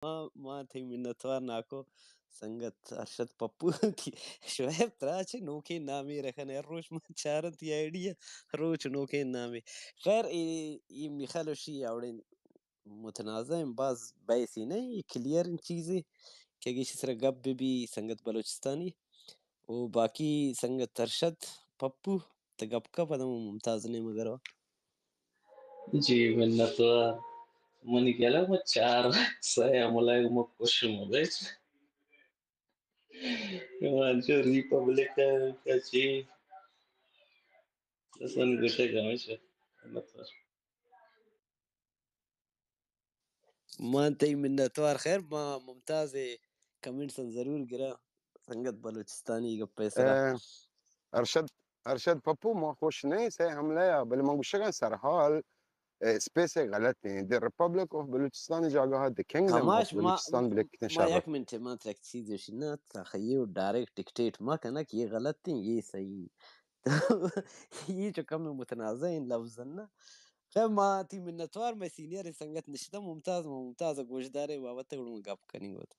ما، ما تئی منتوار ناکو سنگت ارشد پپو۔ شعیب، ترا چہ نوکیں نامے رکھن، ہر روچ ما چارن تئی آئی ڈی ءَ، روچ نوکیں نامے۔ خیر، اے، اے میخالوشی آوڑیں متنازع ایں، باز بحثی نہ ایں، اے کلیئر ایں چیزے کہ اگہ ایشی سرا گپ بہ بی سنگت بلوچستانی۔ او باقی سنگت ارشد پپو، تہ گپ کا پدا ممتاز نیمگ ءَ رواں۔ جی، منتوار۔ منی خیال ءَ ما چار سئے حملہ ءَ ما خوش مہ بیت۔ ما انچو ریپبلک ءَ چی اصلاً گوشگ ہمیش اِنت۔ منتوار۔ ما تئی منتوار۔ خیر، ما ممتاز ءِ کمنٹس ہم ضرور گراں۔ سنگت بلوچستانی گپ ءِ سرا۔ اے، ارشد، ارشد پپو، ما خوش نہ ایں سئے حملہ ءَ، بلے من گوشگ آں سرحال، اے، اسپیس ءَ غلط ایں۔ دی ریپبلک آف بلوچستان ءِ جاگہ ءَ دی کنگڈم آف کماش، ما، بلوچستان بلکتیں ما شہر۔ یک منٹ، ما ترا یک چیز گوشی نا، تخیل ڈائریکٹ ڈکٹیٹ ما کنک، یہ غلط ایں، یہ صحیح ایں۔ تو یہ چو کم متنازع ایں لفظ نا۔ خیر، ما تئی منتوار، مئے سینئر سنگت نشتہ ممتاز، ما ممتاز ءَ گوشدارے بابت ءَ گڑا ما گپ کنیں گوت۔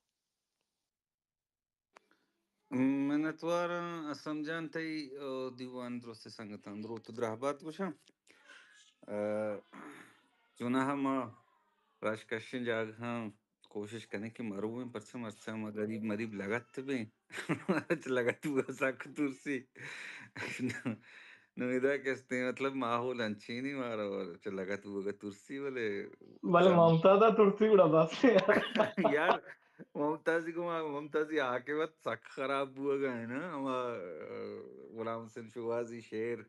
منتوار آں اسلم جان تئی، آ، دیوان درست سنگتاں دروت و درہبات گوشاں۔ آ، چوناہا ما راج کشیں جاگہاں کوشش کنیں کہ مرویں، پرچہ مرچاں ما غریب مریب لگت بیں۔ لگت بوگ ءَ سک ترسی۔ نو ادا کہ استیں، مطلب، ماحول انچینی مارا اور چہ لگت بوگ ءَ ترسی، بلے بلے سم- ممتاز ءَ ترسی گڑا بس۔ یار، ممتازی گما، ممتازی عاقبت سک خراب بوگ ءَ ایں نا، ہما، آ، غلام حسین شوہازی شعر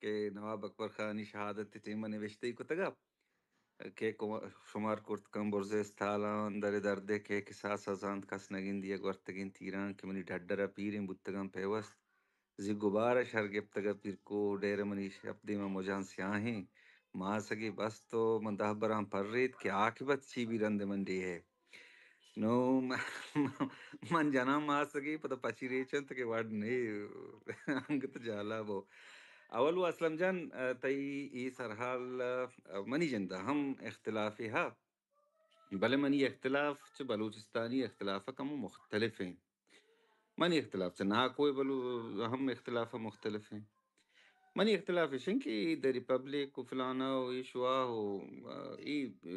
کہ نواب اکبر خانی شہادت ءِ ٹیم ءَ نوشتہ کتگ ءَ کہ کم-، شمار کرت کن برز ءِ استالاں، در درد ءِ کہ کساس ءَ زانت، کس نہ گندی ءَ گورتگیں تیراں کہ منی ڈڈر ءَ پیریں بوتگاں پیوست۔ زی گبار ءَ شر گپتگ ءَ پیرکو، ڈیر ءَ منی شپ دیما مجاں سیاہیں۔ ماسگے بست و من دہ براں پریت کہ عاقبت چی بی رند من ڈیہہ۔ نو من، من جناں ماسگے پدا پچی ریچنت کہ وڑ نے انگت جالا بو۔ اول و اسلم جان، تئی اے سرحال، منی جند ءَ ہم اختلافے ہا۔ بلے منی اختلاف چہ بلوچستانی اختلاف ءَ کمو مختلف ایں۔ منی اختلاف چہ ناکو ءِ بلو-، ہم اختلاف ءَ مختلف ایں۔ منی اختلاف اش انت کہ دی ریپبلک و فلانا و اے شواہ و، آ، اے، اے،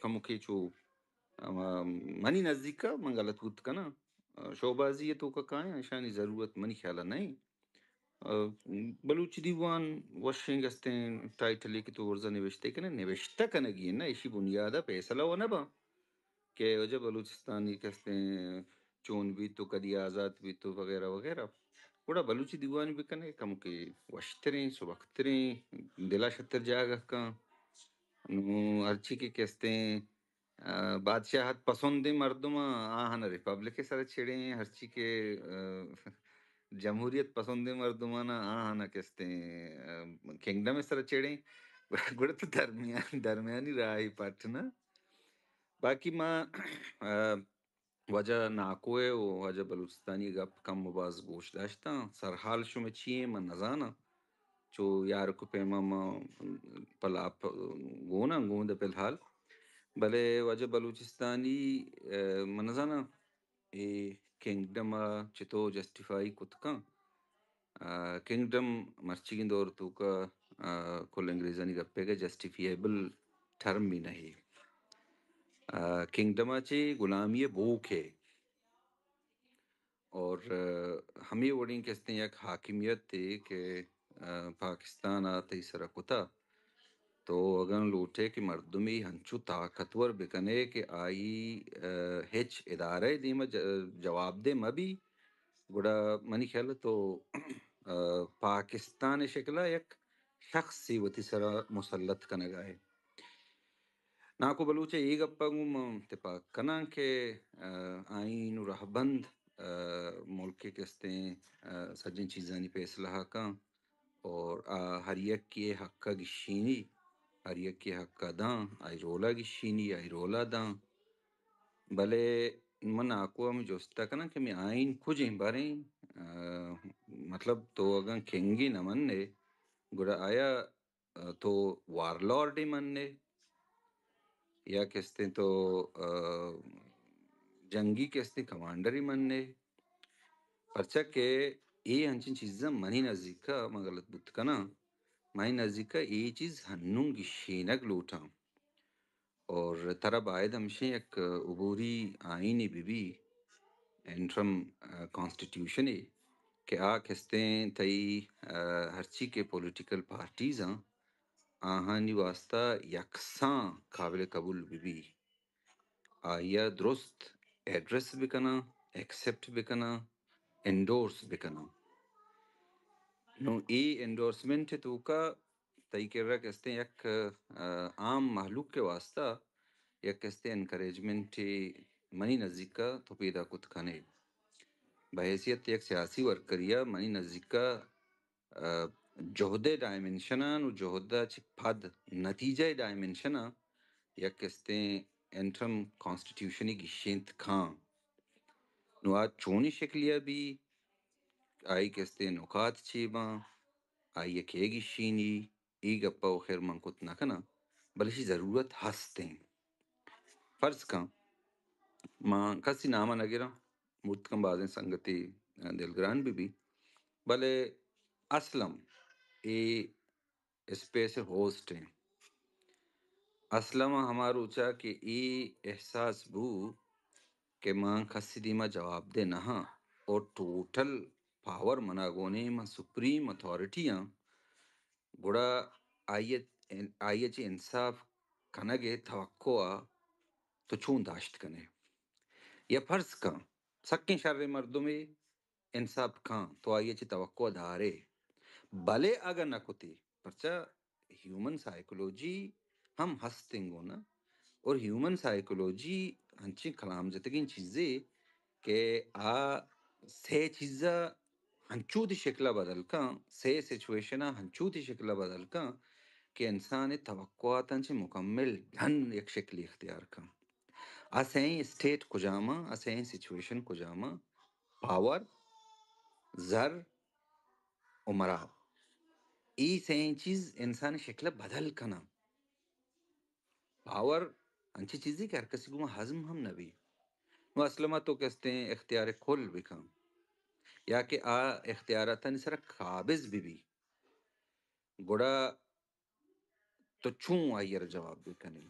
کمکے چو، آ، منی نزیک ءَ من غلط بوت کناں۔ آ، شوبازی ءِ توک ءَ کایاں، اشانی ضرورت منی خیال ءَ نہ ایں۔ آ، بلوچ دیوان وشیں گستیں ٹائٹلے کہ تو برزا نوشتہ کنئے، نوشتہ کنگی انت، نہ ایشی بنیاد ءَ پیسلہ و نہ باں کہ واجہ بلوچستانی کستیں چون بیت و کدی آزات بیت و وغیرہ وغیرہ۔ گڑا بلوچ دیوان بکنئے، کمکے وشتریں، سبکتریں، دل ءَ شتر جاگہ کن۔ نوں ہرچی کہ کستیں آ، بادشاہت پسندیں مردماں آہاں ریپبلک ءِ سرا چڑیں، ہرچی کہ، آ، جمہوریت پسندیں مردماں آہاں کستیں، آ، کنگڈم ءِ سرا چڑیں۔ گڑا تو درمیان، درمیانی راہے پٹ نا۔ باقی ما، آ، واجہ ناکو ءِ و واجہ بلوچستانی گپ کم و باز گوش داشتاں۔ سرحال شمئے چی ایں من نزاناں۔ چو یارک و پیما ما پہ لاپ گون آں گوند ءَ فی الحال۔ بلے واجہ بلوچستانی، آ، من نزاناں اے کنگڈم ءَ چتو جسٹیفائی کت کن۔ آ، کنگڈم مرچیگیں دور توکا، آ، کل انگریزانی گپے کہ جسٹیفیبل ٹرم بھی نہیں۔ آ، کنگڈم ءَ چہ غلامی ءِ بوک ہے۔ اور، آ، ہمے وڑیں کستیں یک حاکمیتے کہ، آ، پاکستان ءَ تئی سرا کتا، تو اگاں لوٹے کہ مردمے ہنچو طاقتور بکنے کہ آئی، آ، ہچ ادارہ ءِ دیما ج-، جواب دہ مہ بی، گڑا منی خیال ءَ تو، آ، پاکستان ءِ شکل ءَ یک شخصے وتی سرا مسلط کنگا ئے۔ ناکو بلوچ ءِ اے گپ ءَ گوں من تپاک کناں کہ، آ، آئین و رہبند، آ، ملک ءِ کستیں، آ، سجیں چیزانی فیصلہ ءَ کن اور آ ہر یکے ءِ حق ءَ گشینی، ہر یکے ءِ حق ءَ داں، آئی رول ءَ گشینی، آئی رول ءَ داں۔ بلے من ناکو ءَ ہمے جست ءَ کناں کہ ہمے آئین کجیں باریں، آ، مطلب تو اگاں کنگے نہ من ئے، گڑا آیا تو وارلارڈے من ئے یا کستیں تو، آ، جنگی کہ استیں کمانڈرے من نے، پرچا کہ اے انچیں چیزاں منی نزیکا، من غلط بوت کناں، منی نزیکا اے چیز ہنوں گیشینگ لوٹاں۔ اور ترا باید ہمشیں یک عبوری آئینے بہ بی، انٹرم، آ، کانسٹیٹیوشنے کہ آ کستیں تئی، آ، ہرچی کہ پولیٹیکل پارٹیز آں، آہانی واسطہ یکساں قابل قبول بہ بی۔ آئی ء درست ایڈریس بکناں، ایکسپٹ بکناں، انڈورس بکناں۔ نوں اے انڈورسمنٹ ء توکا تئی کرا کستیں یک، آ، عام مہلوک ء واسطہ یک کستیں انکریجمنٹ منی نزیکا تو پیدا کت کنے۔ بحیثیت یک سیاسی ورکریا منی نزیکا، آ، جہد ء ڈائمنشن آں و جہد ء چہ پد نتیجہ ء ڈائمنشن آں یک کستیں انٹرم کانسٹیٹیوشنی گیشینت کاں۔ نوں آ چونیں شکلیا بی، آئی کستیں نکات چے باں، آئی ء کئے گیشینی، اے گپ ء خیر من کت نہ کناں، بلے اشی ضرورت ہست ایں۔ فرض کن، من کسی نام ء نہ گراں، مرت کن بازیں سنگتے دلگران بہ بی، بلے اسلم اے اسپیس ء ہوسٹ ایں۔ اسلم ء ہما روچا کہ اے احساس بو کہ من کسی دیما جواب دہ نہ آں اور ٹوٹل پاور منا گون ایں، من سپریم اتھارٹی آں، گڑا آئی ء، آئی ء چہ انصاف کنگ ء توقع ء تو چون داشت کنے؟ یا فرض کن، سکیں شریں مردمے انصاف کن، تو آئی ء چہ توقع دارے، بلے اگاں نہ کتے، پرچا ہیومن سائیکولوجی ہم ہست انگو نا، اور ہیومن سائیکولوجی ہنچیں کلام جتگیں چیزے کہ آ سے چیزا ہنچو تی شکل ء بدل کن، سے سچویشن ء ہنچو تی شکل ء بدل کن کہ انسان ء توقعاتاں چہ مکمل ڈن یک شکلی اختیار کن۔ آ سئیں اسٹیٹ کجام آں، آ سئیں سچویشن کجام آں؟ پاور، زر و مراد۔ اے سئیں چیز انسان ء شکل ء بدل کناں۔ پاور انچیں چیزے کہ ہر کسی گوما ہضم ہم نہ بی۔ نوں اسلم ء تو کستیں اختیار کل بکن یا کہ آ اختیاراتانی سرا قابض بہ بی، گڑا تو چون آئی ء را جواب بکنے؟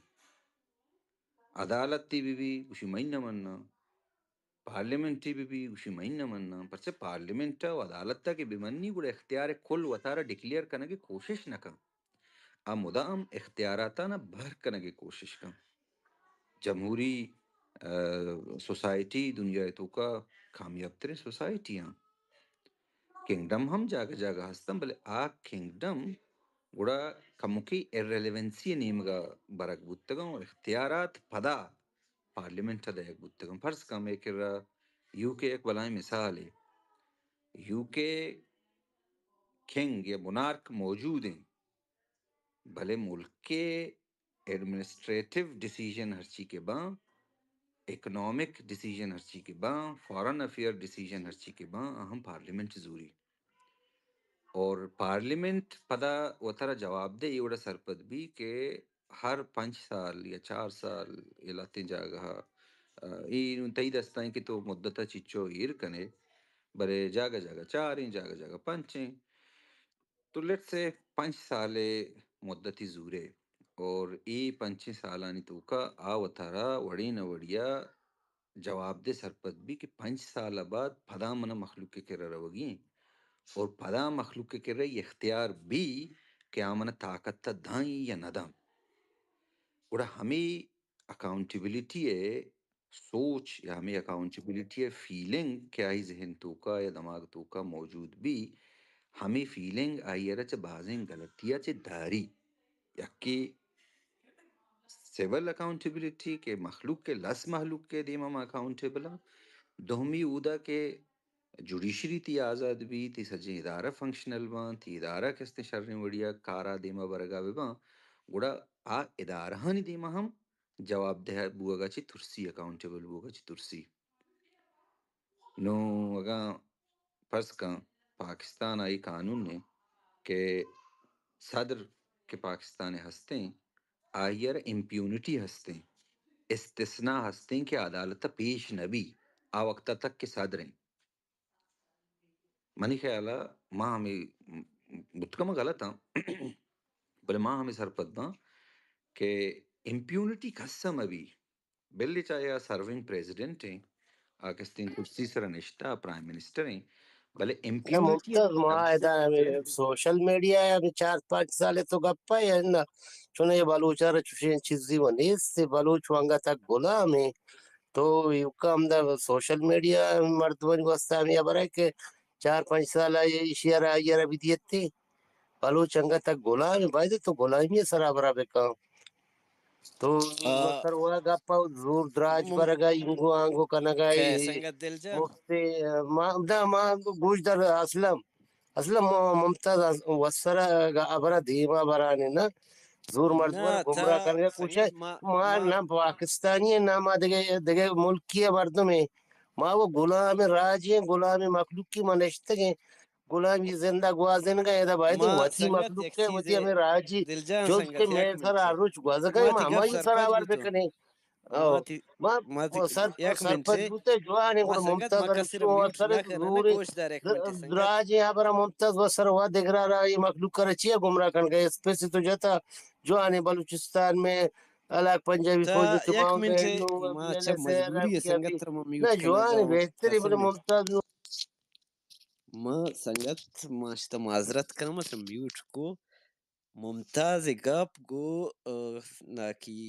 عدالتے بہ بی، گوشی من نہ مناں۔ پارلیمنٹے بہ بی، گوشی من نہ مناں۔ پرچہ پارلیمنٹ ء و عدالت ء کہ بہ منی، گڑا اختیار کل وتارا ڈکلیئر کنگ ء کوشش نہ کن۔ آ مدام اختیاراتاں بہر کنگ ء کوشش کن۔ جمہوری، آ، سوسائٹی دنیا ء توکا کامیاب ترین سوسائٹی آں۔ کنگڈم ہم جاگہ جاگہ ہستاں، بلے آ کنگڈم گڑا کمکے ایرریلیونسی ء نیمگا برگ بوتگاں و اختیارات پدا پارلیمنٹ ء دئیگ بوتگاں۔ فرض کن مئے کرا یو کے یک بلاہیں مثالے۔ یو کے کنگ یا مونارک موجود ایں، بلے ملک ء ایڈمنسٹریٹو ڈیسیژن ہرچی کہ باں، اکنامک ڈیسیژن ہرچی کہ باں، فارن افیئر ڈیسیژن ہرچی کہ باں، آ ہم پارلیمنٹ زوری۔ اور پارلیمنٹ پدا وترا جواب دے، اے وڑا سرپد بی کہ ہر پنچ سال یا چار سال اے لہتیں جاگہ، آ، اے نوں تئی دستاں کہ تو مدت ء چچو ایر کنے، بلے جاگہ جاگہ چاریں، جاگہ جاگہ پنچیں۔ تو لیٹس سے پنچ سال ء مدتی زورے اور اے پنچیں سالانی توکا آ وتارا وڑے نہ وڑیا جواب دے سرپد بی کہ پنچ سال بعد پدا من مخلوق ء کرا روگی ایں اور پدا مخلوق ء کرا اے اختیار بی کہ آ من طاقت ء داں یا نہ داں۔ گڑا ہمے اکاؤنٹیبلٹی ء سوچ یا ہمے اکاؤنٹیبلٹی ء فیلنگ کہ آئی ذہن توکا یا دماغ توکا موجود بی، ہمے فیلنگ آئی ء را چہ بازیں غلطی ء چہ داری۔ یکے سول اکاؤنٹیبلٹی کہ مخلوق ء لس مخلوق ء دیما ما اکاؤنٹیبل آں۔ دومی اودا کہ جوڈیشری تی آزاد بی، تی سجیں ادارہ فنکشنل باں، تی ادارہ کستیں شریں وڑیا کارا دیما برگا بہ باں، گڑا آ ادارہانی دیما ہم جوابدہ بوگا چہ ترسی، اکاؤنٹیبل بوگا چہ ترسی۔ نوں اگاں فرض کن پاکستان آئی قانون نے کہ صدر کہ پاکستان ء ہستیں، آئی ء را امپیونٹی ہستیں، استثنا ہستیں کہ عدالت ءَ پیش نہ بی، آ وقت ءَ تک کہ صدر ایں۔ منی خیال ءَ ما ہمے بوتکم غلط آں، بلے ما ہمے سرپد باں کہ امپیونٹی کس ءَ مہ بی۔ بلے چاہے آ سرونگ پریزیڈنٹ ایں، آ کستیں کرسی سرا نشتہ، پرائم منسٹر ایں، بلے نہ امپیونٹی ممتاز، ما ادا ہمے سوشل میڈیا ءَ ہمے چار پانچ سال ءَ تو گپ ءَ یا نہ، چون اے بلوچ ءَ را چوشیں چیزی و نیست، بلوچ و انگت غلام ایں۔ تو ایوکا ہمدا سوشل میڈیا مردمانی واسطہ ہمے ہبر ءَ کہ چار پنچ سال ءَ ایشی ءَ را، آئی ءَ را بدیت، بلوچ انگت غلام ایں، باید تو غلامی ءِ سرا ہبرا بکن۔ تو آ، سر وا گپ ءَ زور دراج مم-، برگ ءَ، اینگو آنگو کنگ ءَ، کئے اے سنگت دلجان؟ مفت ءَ، ما، دا ما گوش در اسلم، اسلم م-، ممتاز اس-، وسر ءَ ہبر ءَ دیما برانے نا، زور مردم ءَ نہ، گمراہ تھا کنگ ءَ کوشش۔ سنگت ما، ما ما نہ پاکستانی ایں، نہ ما دگہ، دگہ ملکی ءِ مردم ایں۔ ما وہ غلام راجی ایں، غلام مخلوقی ما نشتگ ایں، غلامی زندہ گوازینگ ءَ، ادا باید ما وتی سنگت مخلوق یک ءَ وتی چیزے ہمیں راجی دلجان جز سنگت، کہ یک مئے سر منٹ، ہر روچ گوزگ ءَ ما ما تئی ہمائی گپ سر سرپد آور بوتوں۔ بکنیں۔ او، ماتی، ما ماتی، سر-، یک منٹ، سرپد بوتے جوان ایں، ما گڑا سنگت، ممتاز ما علی کسی را شما میوٹ سر نہ کناں، زورے گوش دار، یک منٹ سنگت۔ دراجیں ہبرا ممتاز و سر وا دگرا را یہ مخلوق کرا چیا گمراہ کنگا، اسپیس تو جتا جوان ایں بلوچستان میں الگ پنجابی تا فوج یک تمام منٹ، گئے، نو ما بی ایل چہ ایس ہے، مجبوری رب کیا سنگت بھی۔ ترا ما میوٹ نہ، کناں جوان ایں، جوان۔ بہتر ایں، بلے ممتاز ما سنگت، ما شتا معذرت کناں، ما شتا میوٹ کو۔ ممتاز ءِ گپ گوں، آ، ناکی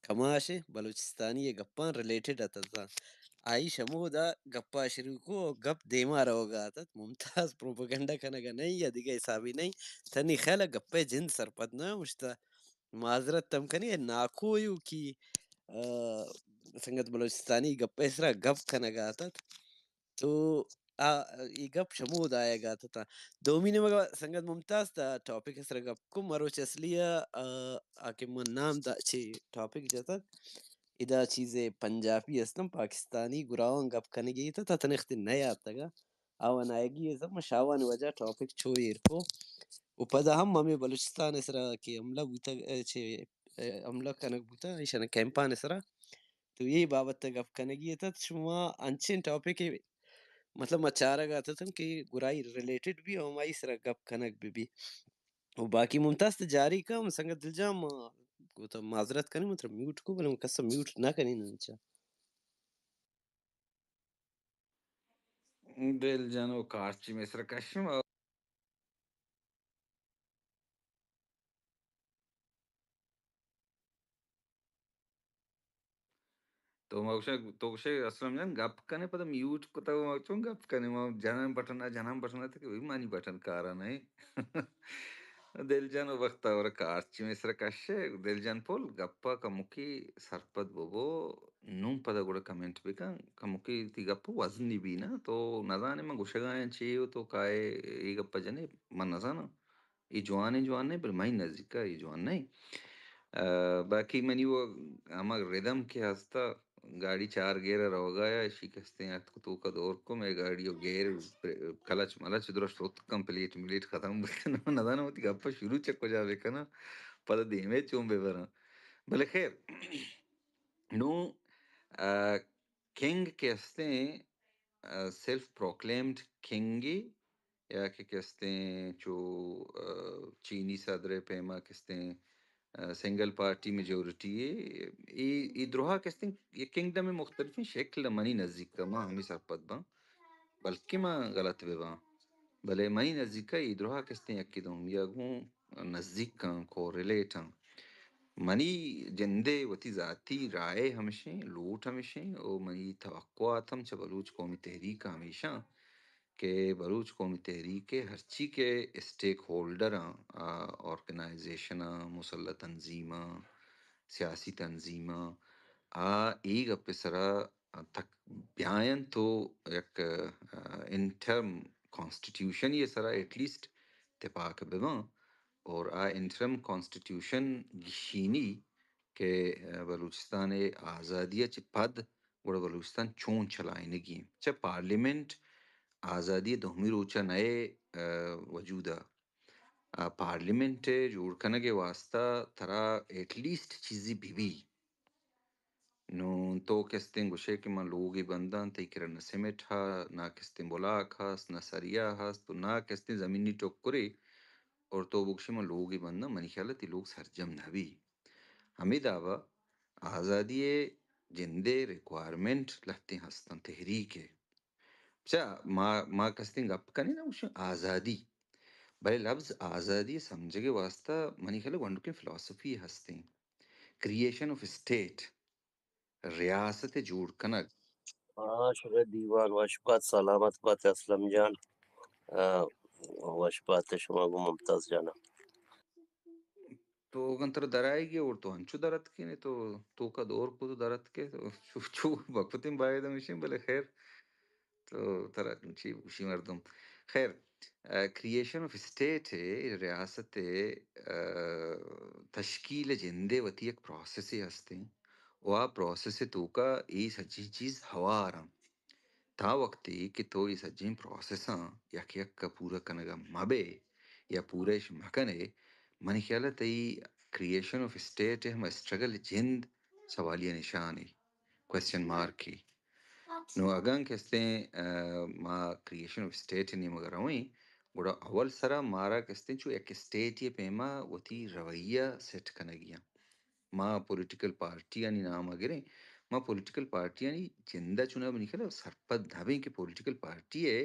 کماش ءِ بلوچستانی ءِ گپاں ریلیٹڈ اتنت۔ آئی شمودا گپا شروع کو، گپ دیما روگا اتنت۔ ممتاز پروپیگنڈا کنگا نہ ایں یا دگہ حسابے نہ ایں۔ تنی خیالا گپے جند سرپد نہ ایں، مشتا معذرت ہم کنی، اے ناکو ایوکی، آ، سنگت بلوچستانی گپے سرا گپ کنگا اتنت۔ تو آ، اے گپ شمودا آیگا اتنت۔ دومی نیمگا سنگت ممتاز تا ٹاپک سرا گپ کو، مروچ اصلی آ، آ، آ کہ من نام دا چہ ٹاپک جتگ۔ ادا چیزے پنجابی استن، پاکستانی گراواں گپ کنگی اتنت، تا تنخت نیاتگا۔ آوان آیگی اتنت، من شاوان وجہ ٹاپک چو ایر کو۔ و پدا ہم ہمیں بلوچستان سرا کہ حملہ بوتگ، اے، چہ، اے، حملہ کنگ بوتگ، ایشان کیمپان سرا۔ تو اے بابت ءَ گپ کنگی اتنت، شما انچیں ٹاپکے، مطلب، ما چارگ ءَ اتتم کہ گڑا آئی ریلیٹڈ بی، ہمائی سرا گپ کنگ بہ بی۔ و باقی ممتاز تو جاری کن، سنگت دلجان، ما گوں تو معذرت کنیں، من ترا میوٹ کو، بلے من کس ءَ میوٹ نہ کنیں انچا۔ دلجان و کارچی مئے سرا کشم۔ تو ما گوشاں، تو گوشے اسلم جان گپ کنے، پدا میوٹ کتگ، ما چون گپ کنیں؟ ما جنان بٹن ءَ، جنان بٹن ءَ، تو کہ بھئی منی بٹن کارا نہ ایں۔ دل جان و بختاور کارچی مئے سرا کشے، دل جان پل گپا کمکی سرپد ببو، نوں پدا گڑا کمنٹ بکن، کمکی تی گپ وزنی بی نا، تو نزانے من گوشگا آں چی و تو کائے اے گپا جنے، من نزاناں۔ اے جوان ایں، جوان نہ ایں، بلے منی نزیکا اے جوان نہ ایں۔ آ، باقی منی و ہما ردم کہ ہستا، گاڑی چار گیئر ءَ روگا یا، اشی کستیں اتک توکا دور کو، مئے گاڑی و گیئر، کلچ ملچ درست اتکن، پلیٹ ملیٹ ختم بکن۔ نزاناں وتی گپا شروع چہ کجا بکناں، پدا دیمے چون ببراں۔ بلے خیر، نوں، آ، کنگ کہ ہستیں، آ، سیلف پروکلیمڈ کنگے یا کہ کستیں چو، آ، چینی صدر ءِ پیما کستیں، آ، سنگل پارٹی میجورٹی ءِ، اے، اے درہا کستیں یک کنگڈم ءِ مختلفیں شکل منی نزیک ءَ، ما ہمے سرپد باں، بلکیں ما غلط بہ باں، بلے منی نزیک ءَ اے درہا کستیں یکے دومی ءَ گوں نزیک آں، کوریلیٹ آں۔ منی جند ءِ وتی ذاتی رائے ہمشیں، لوٹ ہمشیں، و منی توقعات ہم چہ بلوچ قومی تحریک ءَ ہمیشاں کہ بلوچ قومی تحریک ءِ ہرچی کہ اسٹیک ہولڈر آں، آ، آرگنائزیشن آں، مسلح تنظیم آں، سیاسی تنظیم آں، آ اے گپ ءِ سرا تک بیاینت و یک، آ، انٹرم کانسٹیٹیوشن ءِ سرا ایٹ لیسٹ تپاک بباں۔ اور آ انٹرم کانسٹیٹیوشن گشینی کہ، آ، بلوچستان ءِ آزادی ءَ چہ پد گڑا بلوچستان چون چلائینگی انت۔ چہ پارلیمنٹ آزادی ءِ دومی روچ ءَ نئے، آ، وجود ءَ، آ، پارلیمنٹ ءِ جوڑ کنگ ءِ واستہ ترا ایٹ لیسٹ چیزے بہ بی۔ نوں تو کستیں گوشے کہ من لوگے بنداں، تئی کرا نہ سیمٹ ہا، نہ کستیں بلاک ہست، نہ سریا ہست، و نہ کستیں زمینی ٹکرے، اور تو بگوشے من لوگے بنداں، منی خیال ء تئی لوگ سرجم نہ بی۔ ہمے دابا آزادی ء جندے ریکوائرمنٹ لہتیں ہستاں تحریک ء۔ چا ما، ما کستیں گپ کنیں نا، گوشیں آزادی۔ بلے لبز آزادی ء سمجھگ ء واسطہ منی خیال ء گونڈکیں فلاسفی ہستیں۔ کریئیشن آف اسٹیٹ، ریاست ء جوڑ کنگ۔ ہاں، شمئے دیوان وش بات، سلامت بات اسلم جان۔ آ، وش بات شما گوں ممتاز جانا۔ تو اگن ترا درائیگی اور تو انچو درتکے نے، تو توکا دور کو تو درتکے، تو چو، چو بکتیں باید ہمیشیں، بلے خیر، تو ترا چی گوشی مردم۔ خیر، کریئیشن آف اسٹیٹ ء، ریاست ء، آ، تشکیل ء جند ء وتی یک پروسیسے ہستیں، و آ پروسیس ء توکا اے سجیں چیز ہوار انت۔ تا وقتے کہ تو اے سجیں پروسیساں یک یک ء پورا کنگ ء مہ بئے یا پورا اش مہ کنئے، منی خیال ء تئی کریئیشن آف اسٹیٹ ء ہما اسٹرگل جند سوالیہ نشانے، کوئسچن مارکے۔ نوں اگاں کستیں، آ، ما کریئیشن آف اسٹیٹ ء نیمگ ء رویں، گڑا اول سرا مارا کستیں چو یک اسٹیٹے ء پیما وتی رویہ سیٹ کنگی انت۔ ما پولیٹیکل پارٹیانی نام ء گریں، ما پولیٹیکل پارٹیانی جند ء چوناہا منی خیال ء سرپد نہ بیں کہ پولیٹیکل پارٹی ء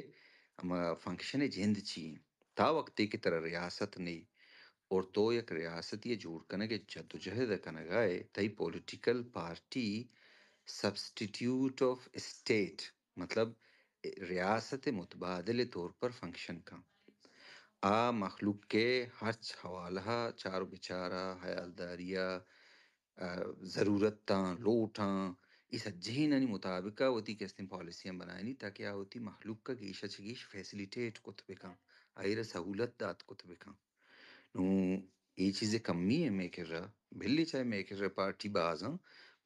ہما فنکشن ء جند چی انت۔ تا وقتے کہ ترا ریاست نے اور تو یک ریاستی ء جوڑ کنگ ء جدوجہد ء کنگ ء ئے، تئی political party substitute of state, مطلب ریاست ء متبادل ء طور پر فنکشن کن۔ آ مخلوق ء ہرچ حوالہ ء چار و بچار ء، حیالداری ء، آ، ضرورتاں، لوٹاں، اے سجہینانی مطابق ء وتی کستیں پالیسیاں بنائینی تاکہ آ وتی مخلوق ء گیش ء چہ گیش فیسلیٹیٹ کت بکن، آئرا سہولت دات کت بکن۔ نوں اے چیز کمی ایں مئے کرا، بلے چاہے مئے کرا پارٹی بازاں،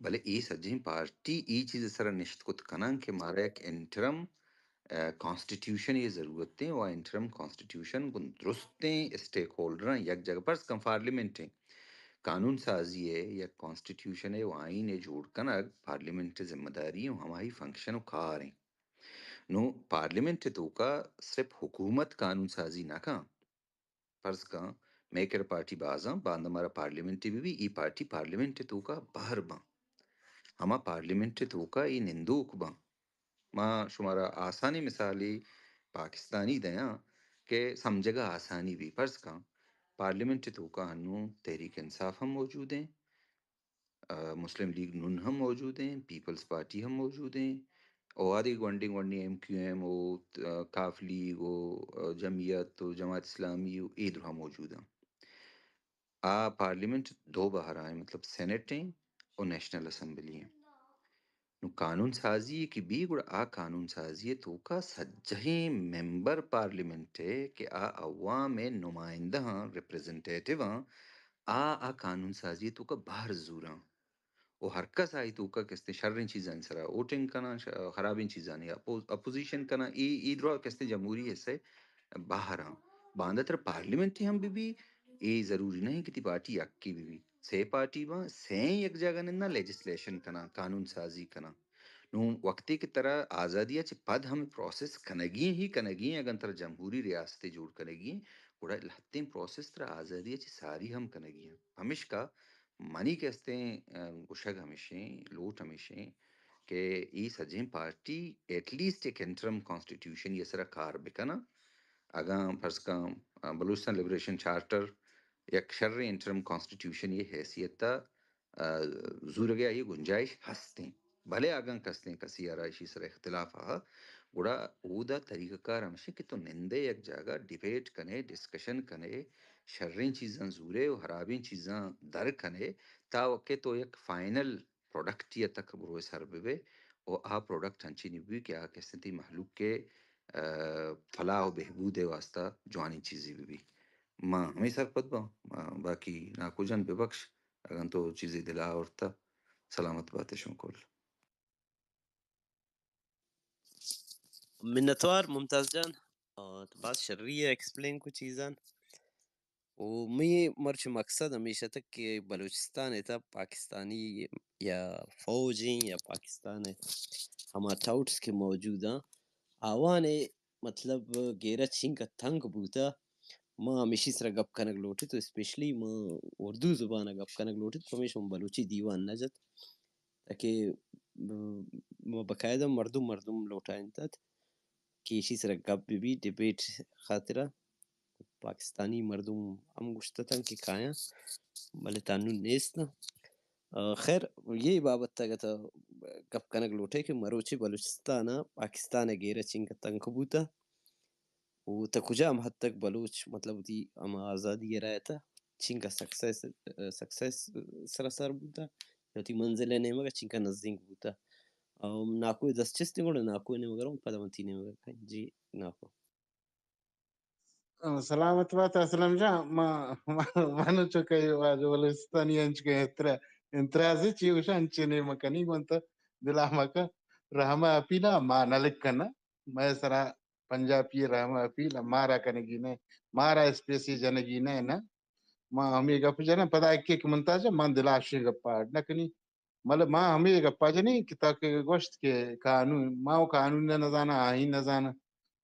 بلے اے سجہیں پارٹی اے چیز سرا نشت کت کناں کہ مارا یک انٹرم، آ، کانسٹیٹیوشن ء ضرورت ایں، و انٹرم کانسٹیٹیوشن گوں درستیں اسٹیک ہولڈراں یک جاگہ، فرض کن پارلیمنٹ ایں، قانون سازی ء یک کانسٹیٹیوشن ء و آئین ء جوڑ کنگ پارلیمنٹ ء ذمہ داری ایں و ہمائی فنکشن و کار ایں۔ نوں پارلیمنٹ ء توکا صرف حکومت قانون سازی نہ کن، فرض کن مئے کرا پارٹی بازاں، باندا مارا پارلیمنٹے بہ بی، اے پارٹی پارلیمنٹ ء توکا بہر باں، ہما پارلیمنٹ ء توکا اے نندوک باں۔ ما شمارا آسانیں مثالے پاکستانی دیاں کہ سمجھگا آسانی بی۔ فرض کن پارلیمنٹ ء توکا ہنوں تحریک انصاف ہم موجود ایں، آ، مسلم لیگ نون ہم موجود ایں، پیپلز پارٹی ہم موجود ایں، او آدگہ گونڈیں گونڈیں ایم کیو ایم او، آ، کاف لیگ او، آ، جمعیت او، جماعت اسلامی او، اے درہا موجود ایں۔ آ پارلیمنٹ دو بہرا ایں، مطلب سینٹ ایں او نیشنل اسمبلی ایں۔ نوں قانون سازی کہ بی گڑا آ قانون سازی توکا سجہیں ممبر پارلیمنٹ کہ آ عوام نمائندہ آں، ریپریزنٹیٹیو آں، آ، آ قانون سازی توکا بہر زوراں۔ و ہر کس آئی توکا کستیں شریں چیزانی سرا ووٹنگ کناں، ش-، خرابیں چیزانی اپو-، اپوزیشن کناں، اے، اے درا کستیں جمہوری حصہ بہر آں۔ باندا ترا پارلیمنٹ ہم بہ بی، اے ضروری نہ کہ تی پارٹی یکے بہ بی۔ سے پارٹی باں، سے یک جاگہ ننداں لیجسلیشن کناں، قانون سازی کناں۔ نوں وقتے کہ ترا آزادی ء چہ پد ہمے پروسیس کنگی ایں، ہی کنگی ایں، اگاں ترا جمہوری ریاستے جوڑ کنگی ایں، گڑا لہتیں پروسیس ترا آزادی ء چہ ساری ہم کنگی ایں۔ پمیشکا منی کہ استیں، ا، گوشگ ہمیشیں، لوٹ ہمیشیں کہ ای سجیں پارٹی ایٹ لیسٹ ایک انٹرم کانسٹیٹیوشن یہ سرا کار بکناں۔ اگاں فرض کن، ا، بلوچستان لبریشن چارٹر یک شریں انٹرم کانسٹیٹیوشن یہ حیثیت ء، ا، زورگ ء آئی گنجائش ہستیں۔ بلے اگاں کستیں کسی ء را ایشی سر اختلاف ء، گڑا اودا طریقہ کار ہمشی کہ تو نندے یک جاگہ ڈیبیٹ کنے، ڈسکشن کنے، شریں چیزاں زورے و ہرابیں چیزاں در کنے، تا کہ تو یک فائنل پروڈکٹی ء تک بروئے سر بہ بے و آ پروڈکٹ ہنچینی بہ بی کہ آ کستیں تئی مہلوک ء، ا، فلاح و بہبود ء واسطہ جوانیں چیزے بہ بی۔ ما ہمے سرپد باں، ما باقی ناکو جان ببخش، اگاں تو چیزے دل ء آورتہ، سلامت بات شما کل۔ منتوار ممتاز جان، آ، تو باز شری ء ایکسپلین کو چیزان۔ و مئے مرچی مقصد ہمیش اتک کہ بلوچستان ءِ تہ پاکستانی یا فوج ایں یا پاکستان ءِ ہما ٹاؤٹس کہ موجود آں، آوان ءِ مطلب گیرہ چینکہ تنگ بوتہ، ما ہمیشی سرا گپ کنگ لوٹت و اسپیشلی ما اردو زبان ءَ گپ کنگ لوٹت، پمیشا من بلوچی دیوان نہ جت، تاکہ ما باقاعدہ مردم مردم لوٹائینت ات کہ ایشی سرا گپ بہ بی، ڈیبیٹ خاطرا۔ پاکستانی مردم ہم گوشت اتاں کہ کایاں، بلے تا نوں نیست آں۔ آ، خیر، یہ بابت اگہ تا گپ کنگ لوٹے کہ مروچی بلوچستان ءَ پاکستان ءِ گیرہ چینکہ تنک بوتہ و تا کجام حد تک بلوچ مطلب وتی ہما آزادی ءِ راہ ءِ تہ چینکہ سکسیس، سکسیس سرا سر بوتہ یا وتی منزل ءِ نیمگ ءَ چینکہ نزینک بوتہ۔ آ، ناکو ءِ دست چست ایں، گڑا ناکو ءِ نیمگ ءَ رواں، پدا من تئی نیمگ ءَ کائیں۔ جی ناکو۔ سلامت بات اسلم جان، ما، ما، من چو کہ واجہ بلوچستانی انچ کہ اترا، انتراز چی گوشاں انچے نے مکنی گون تو دلا مکن، رحمہ اپیلا ما نہ لکھنا، مئے سرا پنجابی رحمہ اپیل مارا کنگی نہ، مارا اسپیسی جنگی نہ، نہ۔ ما ہمے گپ جناں، پدا ایک ایک منتاج من دلا شی گپ پاڑ نہ کنی۔ بلے ما ہمے گپا جنیں کہ تاکہ گوشت کہ قانون، ما و قانون نہ نزاناں، آئین نہ زاناں۔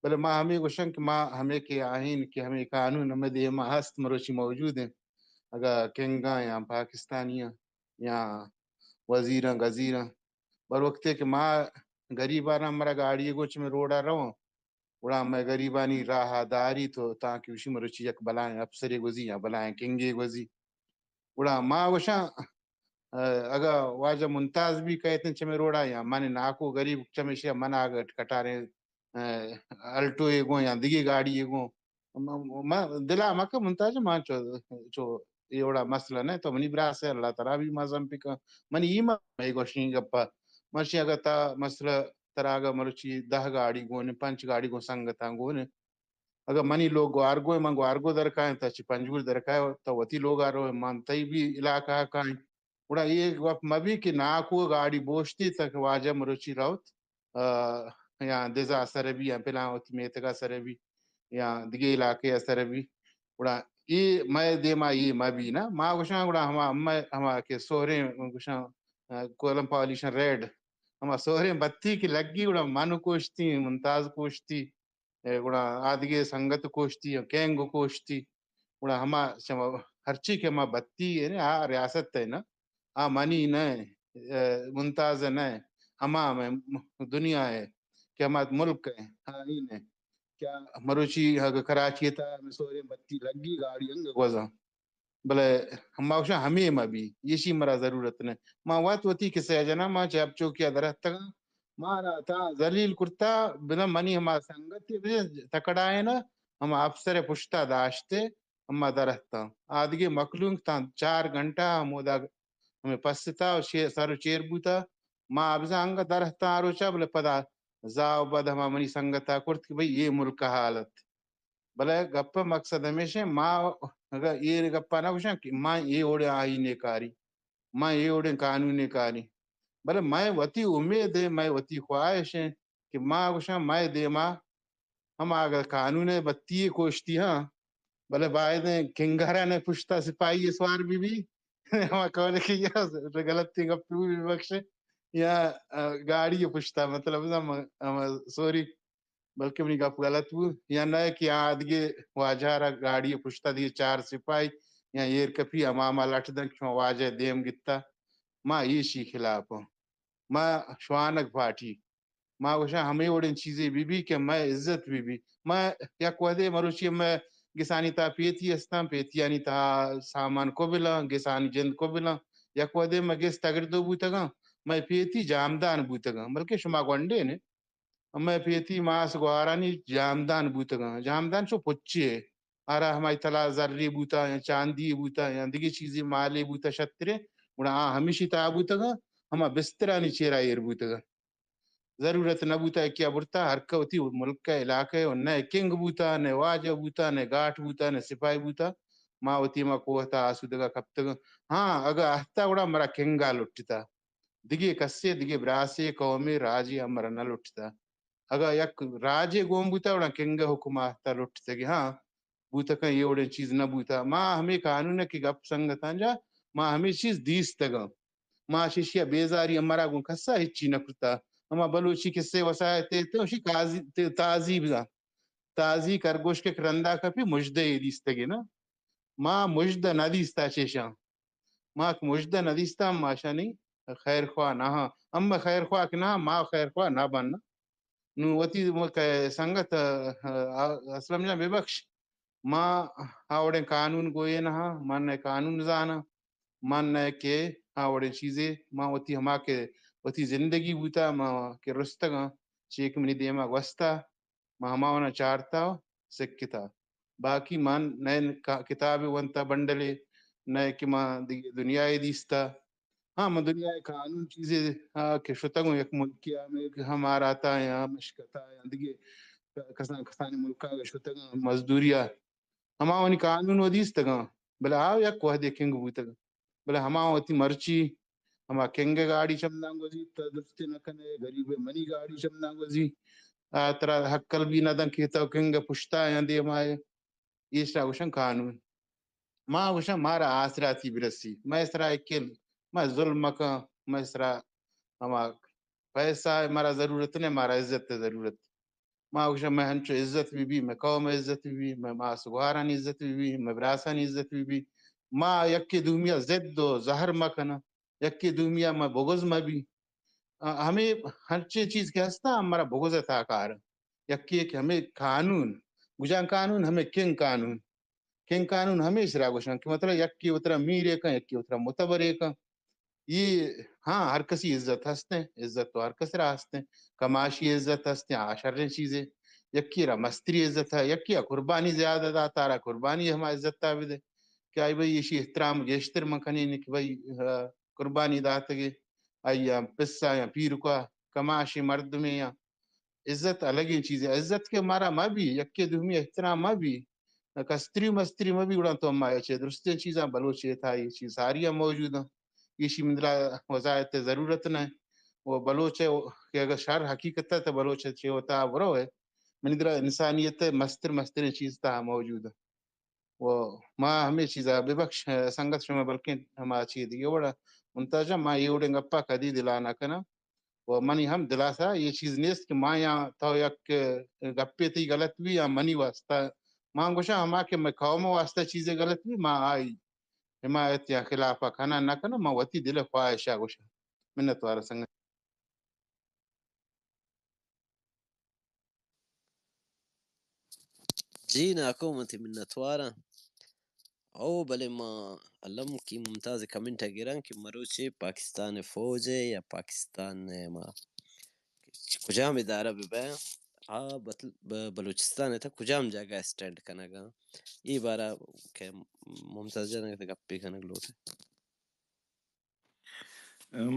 بلے ما ہمے گوشاں کہ ما ہمے کہ آئین کہ ہمے قانون ہمے دیما ہست مروچی موجود ہیں۔ اگا کنگاں یا پاکستانیاں یا وزیراں گزیراں، بر وقتے کہ ما غریباناں مرا گاڑی گوچ میں روڈا رواں، گڑا مئے گریبانی راہ ءَ داری تو تانکہ وشی مروچی یک بلائیں افسرے گوزی یا بلائیں کنگے گوزی۔ گڑا ما گوشاں، ا، اگا واجہ ممتاز بھی کہتیں چمے روڈا یا من ناکو غریب چمیشی من آگٹ کٹاریں، ا، الٹو یے گوں یا دگی گاڑی یے گوں۔ م-، م-، دلا مکہ ممتاز، ما چو، چو اے وڑا مسئلہ نہ، تو منی براس ئے، اللہ ترا بھی مزن پکا۔ منی ایمان مئے گوشیں گپا۔ منشی اگا تا مسئلہ ترا اگا مروچی دہ گاڑی گون، پنچ گاڑی گون سنگتاں گون۔ اگا منی لوگ گوارگو، من گوارگو درکائیں، تا چی پنجگور درکائے، تا وتی لوگا رو، من تئی بھی علاقہ کائیں۔ گڑا اے گپ مبی کہ ناکو گاڑی بوشتی تک واجہ مروچی روت، آ، یا دزا سر بی، یا پلان وتی میتگا سر بی، یا دگہ علاقہ سر بی۔ گڑا اے مئے دیما اے مبی نا۔ ما گوشاں گڑا ہما، ہما، ہما کہ سہریں گوشاں، آ، کولم پالیشن ریڈ، ہما سہریں بتی کہ لگی گڑا من کوشتی، ممتاز کوشتی، اے گڑا آدگہ سنگت کوشتی، کینگ کوشتی، گڑا ہما چما ہرچی کہ ہما بتی اے نا، آ ریاست ءِ نا، آ منی نہ، اے ممتاز نہ، ہما ہمے دنیا ءِ کہ ہما ملک ءِ آئین ءِ۔ کیا مروچی اگہ کراچی ءِ تہا ہمے سہریں بتی لگی گاڑی انگہ گوزاں؟ بلے ما گوشاں ہمے مہ بی، ایشی مرا ضرورت نہ۔ ما وت وتی کسہ ءَ جناں، ما چہ ہب چوکی ءَ درہتگاں، مارا تا ذلیل کرتا، بنا منی ہما سنگتے بزاں تکڑائینہ، ہما افسر ءِ پشتا داشتے، ہما درہتاں۔ آدگہ مخلوق تاں چار گھنٹہ ہمودا ہمے پستا و شے-، سر و چیر بوتا۔ ما بزاں انگہ درہتاں آ روچا، بلے پدا زاہ و بد ہما منی سنگتا کرت کہ بھئی اے ملک ءِ حالت۔ بلے گپ ءِ مقصد ہمیش ایں، ما اگاں اے گپ ءَ نہ گوشاں کہ ما اے وڑیں آئینے کاری، ما اے وڑیں قانونے کاری، بلے مئے وتی امید ایں، مئے وتی خواہش ایں کہ ما گوشاں مئے دیما ہما اگاں قانون ءِ بتی ءَ کوشتی ہاں، بلے باید ایں کنگارانی پشتا سپاہی سوار بہ بی، ہما قول کہ غلطیں گپ بہ بی بخش یا، آ، گاڑی ءِ پشتا، مطلب، ہما، ہما سوری بلکہ منی گپ غلط بو، یا نہ کہ آ دگہ واجہ را گاڑی ءِ پشتا دگہ چار سپاہی یا ایر کپی ہما ما لٹ دنت کہ شما واجہ ءِ دیم گتا۔ ما ایشی خلاف آں۔ ما شوانگ پارٹی، ما گوشاں ہمے وڑیں چیزے بہ بی کہ مئے عزت بہ بی۔ ما یک وھدے مروچی مئے گسانی تہا پیتی استاں، پیتیانی تہا سامان کبلاں، گسانی جند کبلاں۔ یک وھدے مئے گس تگردو بوتگاں، مئے پیتی جامدان بوتگاں، بلکہ شما گونڈین ئے۔ مئے پیتی ماس گوارانی جامدان بوتگاں۔ جامدان چو پچے ء، آرا ہمائی تلا زرے بوتا یا چاندی بوتا یا دگہ چیزے مالے بوتا شترے، گڑا آ ہمیشی تہا بوتگاں، ہما بسترانی چیرا ایر بوتگاں۔ ضرورت نہ بوتا کہ آ برتا، ہر کہ وتی ملک ء علاقہ ء، نہ کنگ بوتا، نہ واجہ بوتا، نہ گاٹ بوتا، نہ سپاہی بوتا، ما وتی ہما کوہ تا آسودگا کپتگاں۔ ہاں، اگہ اہتا گڑا مرا کنگا لٹتا۔ دگہ کسے، دگہ براسے، قومے، راجے ہم مرا نہ لٹتا۔ اگاں یک راجے گون بوتا، گڑا کنگ ء حکم آہتا لٹتگی۔ ہاں، بوتکاں، اے وڑیں چیز نہ بوتا۔ ما ہمے قانون ء کہ گپ سنگتاں جا، ما ہمے چیز دیستگاں۔ ما چہ ایشی ء بیزاری ہمرا گوں کسا ہچی نہ کرتا۔ ہما بلوچی کسے وساحت ء تے وشی قاضی، تے تازی بزاں۔ تازی کرگوشک کہ رندا کپی مژدہ ء دیستگے نا۔ ما مژدہ نہ دیستا چیشاں۔ ما کہ مژدہ نہ دیستا، ما شانی خیر خواہ نہ ہاں۔ ہم خیر خواہ کہ نہ ہاں، ما خیر خواہ نہ بن۔ نوں وتی م-، کہ سنگت، ا، ا، اسلم جان ببخش، ما آ وڑیں قانون گوئے نہ ہاں، من نہ قانون زاناں، من نہ کہ آ وڑیں چیزے، ما وتی ہما کہ وتی زندگی بوتا، ما کہ رستگاں، چے کہ منی دیما گوستا، ما ہماونا چارتا و سکتا۔ باقی من نئے کا-، کتابے ونتا بنڈلے، نئے کہ ما دگہ دنیاے دیستا۔ ہاں، من دنیائے قانون چیزے، ہاں، کہ شتگوں یک ملکے آ، ہم آراتا یا مشکتا یا دگہ کسان، کسانی ملکا شتگاں مزدوریا۔ ہماوانی قانون و دیستگاں، بلے آ یک وہدے کنگ بوتگ۔ بلے ہما وتی مرچی، ہما کنگ گاڑی چمداں گوزیت، درستی نہ کنے، غریب منی گاڑی چمداں گوزی۔ آ ترا ہکل بھی نہ دن کہ تو کنگ پشتا یا دیما ئے۔ ایشرا گوشن قانون۔ ما گوشن مارا آسراتی برسی۔ مئے سرا اکل، ما ظلم مکن، مئے سرا ہما پیسہ ء مارا ضرورت نہ، مارا عزت ء ضرورت۔ ما گوشاں، مئے ہنچو عزت بہ بی، مئے قوم ء عزت بہ بی، مئے ماس گوارانی عزت بہ بی، مئے براسانی عزت بہ بی۔ ما یکے دومی ء ضد و زہر مہ کناں، یکے دومی ء مئے بغض مہ بی۔ آ، ہمے ہنچیں چیز کہ ہستاں، ہمارا بغض ء تہا کار۔ یکے کہ ہمے قانون، گجان قانون، ہمے کنگ قانون۔ کن قانون ہمے سرا گوشاں کہ مطلب یکے وترا میرے کن، یکے وترا متبرے کن۔ یہ ہاں، ہر کسی عزت ہستیں، عزت تو ہر کس را ہستیں۔ کماشی عزت ہستیں، آ شریں چیزے۔ یکے را مستری عزت ہے، یکے آ قربانی زیادہ داتا، آرا قربانی ہما عزت تا بدے کہ آئی بھئی ایشی احترام گیشتر من کنین کہ بھئی، آ، قربانی داتگے، آئی آ پسا یا پیرکا کماشی مردمے یا عزت الگیں چیزے۔ عزت کہ مارا مہ بی، یکے دومی احترام مہ بی، کستری مستری مہ بی، گڑا تو ما چہ درستیں چیزاں بلوچ ء تھا یہ چیز ساری ہم موجود ہیں۔ ایشی من دلا وضاحت ء ضرورت نہ ہے۔ وہ بلوچ ہے کہ اگر شر حقیقت ہے تو بلوچ ہے چہ وتا برو ہے۔ من دلا انسانیت ء مستر مستریں چیز تھا موجود ہے۔ و ما ہمے چیزا ببخش، سنگت شما بلکیں ہما چی دگہ وڑا منتاجا ما اے وڑیں گپا کدی دلا نہ کناں۔ و منی ہم دلاسا یہ چیز نیست کہ ما یا تو یک گپے تئی غلط بی یا منی واسطہ۔ ما گوشاں ہما کہ مئے قوم واسطہ چیزے غلط بی، ما آئی حمایت یا خلافا کناں نہ کناں، ما وتی دل خواہشا گوشاں۔ منتوار سنگت۔ جی ناکو، من تئی منتواراں۔ او بلے ما الم کی ممتاز کمنٹ ء گراں کہ مروچے پاکستان فوج ء یا پاکستان ء ما کجام ادارہ بہ بہ آ بتل-، ب-، بلوچستان ء تہ کجام جاگہ اسٹینڈ کنگ ء، اے بارہ کہ ممتاز جان ء گپے کنگ لوٹ۔ ام،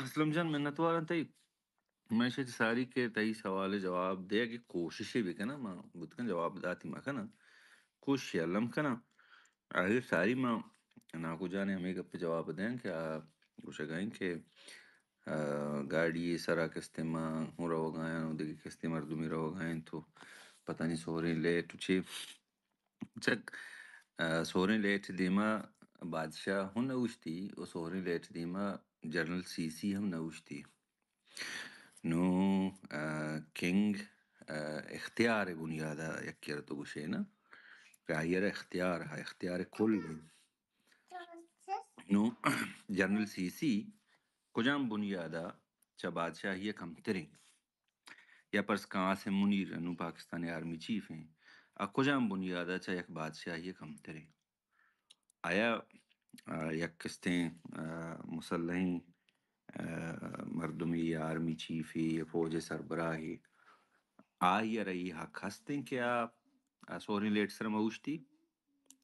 اسلم جان، منتواراں تئی۔ من ایشی ساری کہ تئی سوال ء جواب دیگ ء کوششے بکناں، من بوتکن جواب داتی مکناں، کوششے الم کناں۔ آخر ساری من ناکو جان ء ہمے گپ ء جواب دیاں کہ آ گوشگ ء انت کہ، آ، گاڑی ء سرا کستیں ما ہوں روگ ء آیاں و دگہ کستیں مردمے روگ ء انت و پتانی سہریں لیٹ و چے چک، آ، سہریں لیٹ دیما بادشاہ ہوں نہ اوشتی و سہریں لیٹ دیما جنرل سی سی ہم نہ اوشتی۔ نوں، آ، کنگ، آ، اختیار بنیادا یکے ء را تو گوشے نا کہ آئی ء را اختیار ہا، اختیار کل۔ نوں جنرل سی سی کجام بنیادا چہ بادشاہی ء کمتریں؟ یا پرس کن عاصم منیر انوں پاکستان ء آرمی چیف ایں، آ کجام بنیاد ء چہ یک بادشاہی ء کمتر ایں؟ آیا، آ، یک کستیں، آ، مسلحیں، آ، مردمے یا آرمی چیفے یا فوج ء سربراہے، آئی ء را اے حق ہست انت کہ آ، آ سوہریں لیٹ سر مہ اوشتی؟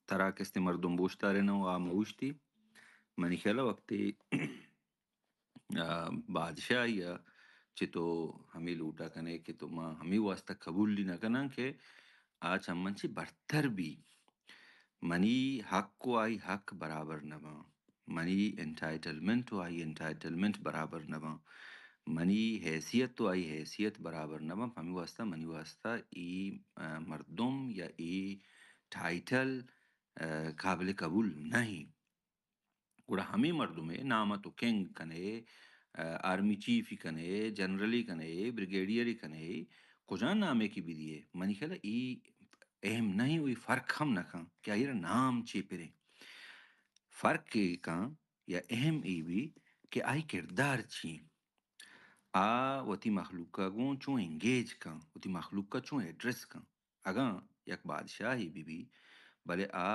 ترا کستیں مردم بوشتاریناں و آ مہ اوشتی؟ منی خیال ء وقتے آ، بادشاہی ء چہ تو ہمے لوٹا کنے کہ تو ما ہمے واسطہ قبولی نہ کناں کہ آ چہ من چہ برتر بی۔ منی حق و آئی حق برابر نہ باں۔ منی انٹائٹلمنٹ و آئی انٹائٹلمنٹ برابر نہ باں۔ منی حیثیت و آئی حیثیت برابر نہ باں۔ ہمے واسطہ، منی واسطہ ای، آ، مردم یا ای ٹائٹل، آ، قابل قبول نہ ایں۔ گڑا ہمے مردمے نام ءَ تو کنگ کنے، آ، آرمی چیفی کنے، جنرلی کنے، بریگیڈیئری کنے، کجا نامے کہ بدیے، منی خیال ءَ اے اہم نہ ایں، و اے فرق ہم نہ کن کہ آئی را نام چے پریں۔ فرق اے کن یا اہم اے بی کہ آئی کردار چی ایں۔ آ وتی مخلوق ءَ گوں چون انگیج کن، وتی مخلوق ءَ چون ایڈریس کن۔ اگاں یک بادشاہے بہ بی، بلے آ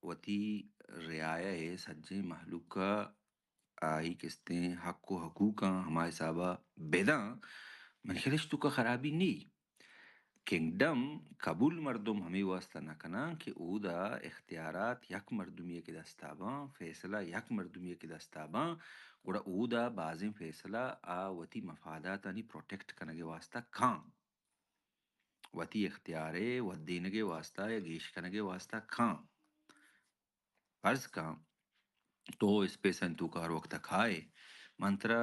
وتی رعایا ءِ سجیں مہلوک ءَ آئی کستیں حق و حقوقاں ہما حساب ءَ بداں، منی خیال ءَ اش توکا خرابی نی۔ کنگڈم قبول مردم ہمے واسطہ نہ کناں کہ اودا اختیارات یک مردمی ءِ کہ دستا باں، فیصلہ یک مردمی ءِ کہ دستا باں، گڑا اودا بازیں فیصلہ آ وتی مفاداتانی پروٹیکٹ کنگ ءِ واسطہ کاں۔ وتی اختیار ءِ ودینگ ءِ واستا یا گیش کنگ ءِ واستا کاں۔ فرض کن تو اسپیس ءِ توکا ہر وقت ءَ کائے، من ترا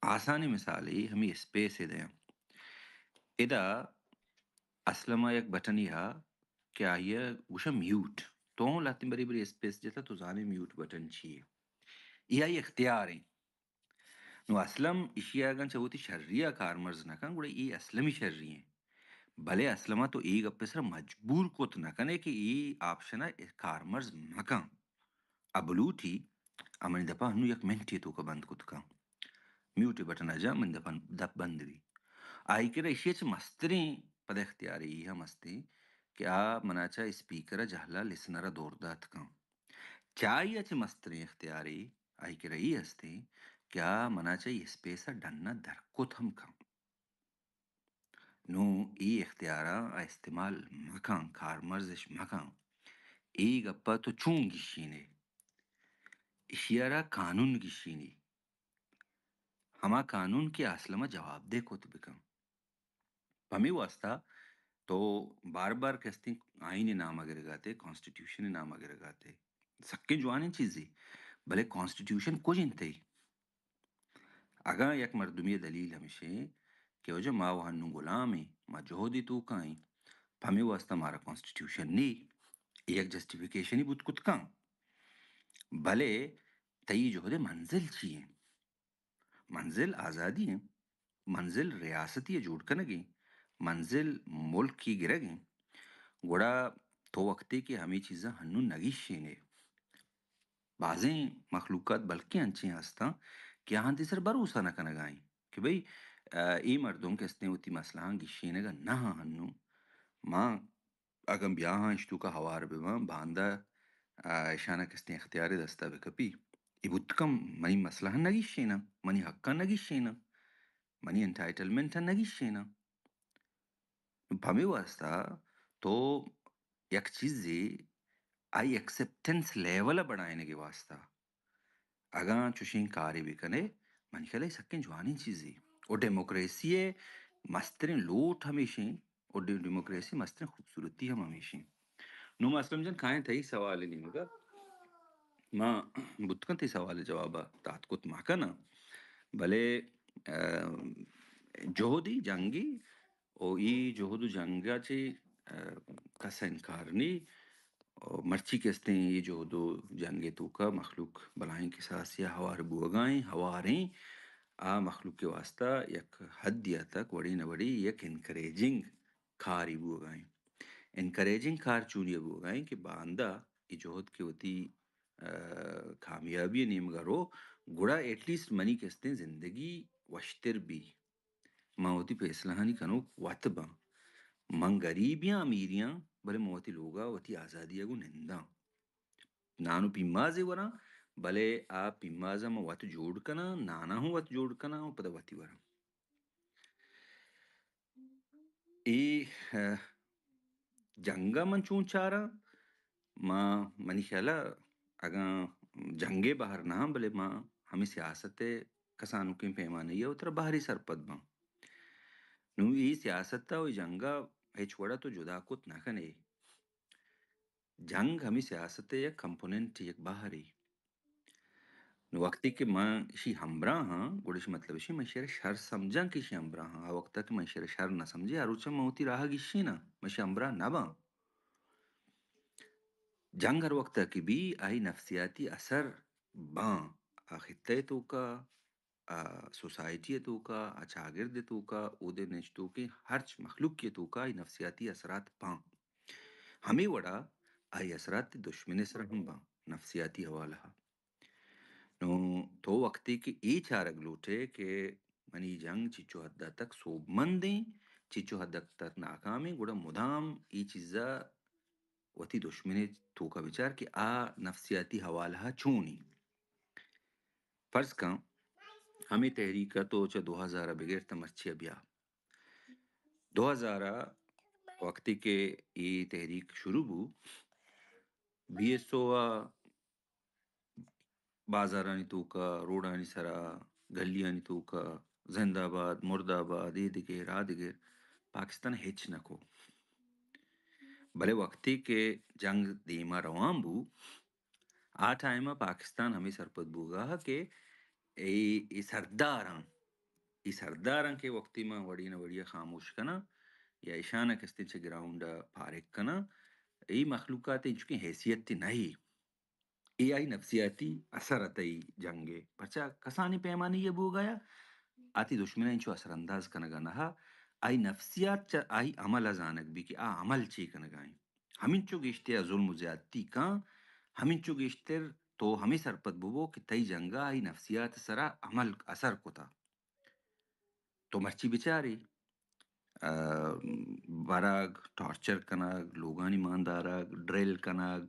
آسانیں مثالے ہمے اسپیس ءِ دیاں۔ ادا اسلم ءَ یک بٹنے ہا کہ آئی ءَ گوشاں میوٹ۔ تو ہوں لہتیں بری بری اسپیس جتا تو زانے میوٹ بٹن چی ئے۔ اے آئی اختیار ایں۔ نوں اسلم ایشی ءَ اگاں چہ وتی شری ءَ کارمرز نہ کن، گڑا اے اسلمی شری ایں۔ بلے اسلم ءَ تو اے گپ ءِ سرا مجبور کت نہ کن ئے کہ اے آپشن ءَ کارمرز مہ کن۔ ءُ بلوٹی ءَ منی دپ ءَ انوں یک منٹے توکا بند کت کن۔ میوٹ ءِ بٹن ءَ جاں منی دپ ءَ، دپ بند بی۔ آئی کرا ایشی ءَ چہ مستریں پد اختیارے اے ہم استیں کہ آ منا چہ اسپیکر ءَ جہل ءَ لسنر ءَ دور دات کن۔ چہ آئی ءَ چہ مستریں اختیارے آئی کرا اے استیں کہ آ منا چہ اے اسپیس ءَ ڈن ءَ در کت ہم کن۔ نوں اے اختیاراں آ استعمال مہ کن، کارمرزش مہ کن۔ اے گپ ءَ تو چون گیشین ئے؟ ایشی ءَ را قانون گیشینی۔ ہما قانون کہ اسلم ءَ جوابدہ کت بکن۔ پمے واسطہ تو بار بار کستیں آئین ءِ نام ءَ گرگ ءَ ات ئے، کانسٹیٹیوشن ءِ نام ءَ گرگ ءَ ات ئے۔ سکیں جوانیں چیزے، بلے کانسٹیٹیوشن کج انت تئی؟ اگاں یک مردمے ءِ دلیل ہمیش انت کہ واجہ ما وَ ہنوں غلام ایں، ما جہدے توکا ایں، پمے واسطہ مارا کانسٹیٹیوشن نی، اے یک جسٹیفیکیشنے بوت کت کن۔ بلے تئی جہد ءِ منزل چی انت؟ منزل آزادی انت، منزل ریاستے ءِ جوڑ کنگ انت، منزل ملکے گرگ انت، گڑا تو وقتے کہ ہمے چیزاں ہنوں نہ گیشین ئے، بازیں مخلوقات بلکیں انچیں ہستاں کہ آہاں تئی سر بھروسہ نہ کنگ ءَ انت کہ بھئی، آ، اے مردم کہ استیں وتی مسئلہاں گیشینگ ءَ نہ آں ہنوں، ما اگاں بیاہاں اشتوکا ہوار بباں، باندا، آ، اشانا کستیں اختیارے دستا بکپی، اے بوت کن منی مسئلہاں نہ گیشیناں، منی حقاں نہ گیشیناں، منی انٹائٹلمنٹاں نہ گیشیناں۔ پمے واسطہ تو یک چیزے آئی ایکسپٹنس لیول ءَ بڑائینگ ءِ واسطہ اگاں چوشیں کارے بہ کن ئے، منی خیال ءَ اے سکیں جوانیں چیزے۔ و ڈیموکریسی ءِ مستریں لوٹ ہمیش انت و ڈی-، ڈیموکریسی ءِ مستریں خوبصورتی ہم ہمیش انت۔ نوں ما اسلم جان کائیں تئی سوال ءِ نیمگ ءَ۔ ما بوت کنت تئی سوال ءِ جواب ءَ تات کت مہ کناں، بلے، آ، جہدی جنگی و اے جہد و جنگ ءَ چہ، آ، کس ءَ انکار نی۔ و مرچی کہ استیں اے جہد و جنگ ءِ توکا مخلوق بلاہیں کساسے ءَ ہوار بوگا ایں، ہواریں، آ مخلوق ءِ واسطہ یک حدے ءَ تک وڑے نہ وڑے یک انکریجنگ کارے بوگا ایں۔ انکریجنگ کار چونی ءَ بوگا ایں کہ باندا اے جہد کہ وتی، آ، کامیابی ءِ نیمگ ءَ رو، گڑا ایٹ لیسٹ منی کہ استیں زندگی وشتر بی۔ من وتی پیسلہانی کنوک وت باں۔ من گریبے آں، امیرے آں، بلے من وتی لوگ ءَ وتی آزادی ءَ گوں ننداں۔ نان و پیمازے وراں، بلے آ پیماز ءَ من وت جوڑ کناں، نان ءَ ہوں وت جوڑ کناں و پدا وتی وراں۔ اے، آ، جنگ ءَ من چون چاراں؟ ما، منی خیال ءَ اگاں جنگ ءِ بہر نہ آں، بلے ما ہمے سیاست ءِ کسانکیں پیمانے ءَ وترا بہرے سرپد باں۔ نوں اے سیاست ءَ و اے جنگ ءَ ہچ وڑ ءَ تو جدا کت نہ کن ئے۔ جنگ ہمے سیاست ءِ یک کمپوننٹے، یک بہرے۔ نوں وقتے کہ من ایشی ہمبراہ آں، گڑا ایشی مطلب ایشی من ایشی ءَ را شر سمجھاں کہ ایشی ہمبراہ آں۔ آ وقت ءَ کہ من ایشی ءَ را شر نہ سمجھے، آ روچ ءَ من وتی راہ ءَ گیشیناں، من ایشی ہمبراہ نہ باں۔ جنگ ہر وقت ءَ کہ بی، آئی نفسیاتی اثر باں، آ خطہ ءِ توکا، آ سوسائٹی ءِ توکا، آ چاگرد ءِ توکا، اودے نشتوکیں ہرچ مخلوقے ءِ توکا آئی نفسیاتی اثرات باں۔ ہمے وڑا آئی اثرات دشمن ءِ سرا ہم باں، نفسیاتی حوالہ ءَ۔ نوں تو وقتے کہ اے چارگ لوٹ ئے کہ منی جنگ چچو حد ءَ تک سوبمند ایں، چچو حد ءَ تک ناکام ایں، گڑا مدام اے چیز ءَ وتی دشمن ءِ توکا بچار کہ آ نفسیاتی حوالہ ءَ چون ایں۔ فرض کن، ہمے تحریک ءَ تو چہ دو ہزار ءَ بگر تا مرچی ءَ بیا۔ دو ہزار ءَ وقتے کہ اے تحریک شروع بو، بی ایس او ءَ بازارانی توکا، روڈانی سرا، گلیانی توکا، زندہ باد، مردہ باد، اے دگر، آ دگر، پاکستان ہچ نہ کو۔ بلے وقتے کہ جنگ دیما روان بو، آ ٹائم ءَ پاکستان ہمے سرپد بوگا کہ اے، اے سرداراں، اے سرداراں کہ وقتی ما وڑی نہ وڑی ءَ خاموش کناں یا ایشاناں کستیں چہ گراؤنڈ ءَ پارگ کناں، اے مخلوقات انچکیں حیثیت نہ اے۔ اے آئی نفسیاتی اثر ات ای جنگ ءِ۔ پرچا کسانیں پیمانے ءَ بوگایا، آتی دشمن ءَ انچو اثر انداز کنگا نہ، آئی نفسیات چہ آئی عمل ءَ زانگ بی کہ آ عمل چے کنگا ایں۔ ہمینچو گیشتر ظلم و زیادتی کن، ہمینچو گیشتر تو ہمے سرپد ببو کہ تئی جنگا آئی نفسیات سرا عمل اثر کتا۔ تو مرچی بچارے، آ، برگ، ٹارچر کنگ، لوگانی مان دارگ، ڈرل کنگ،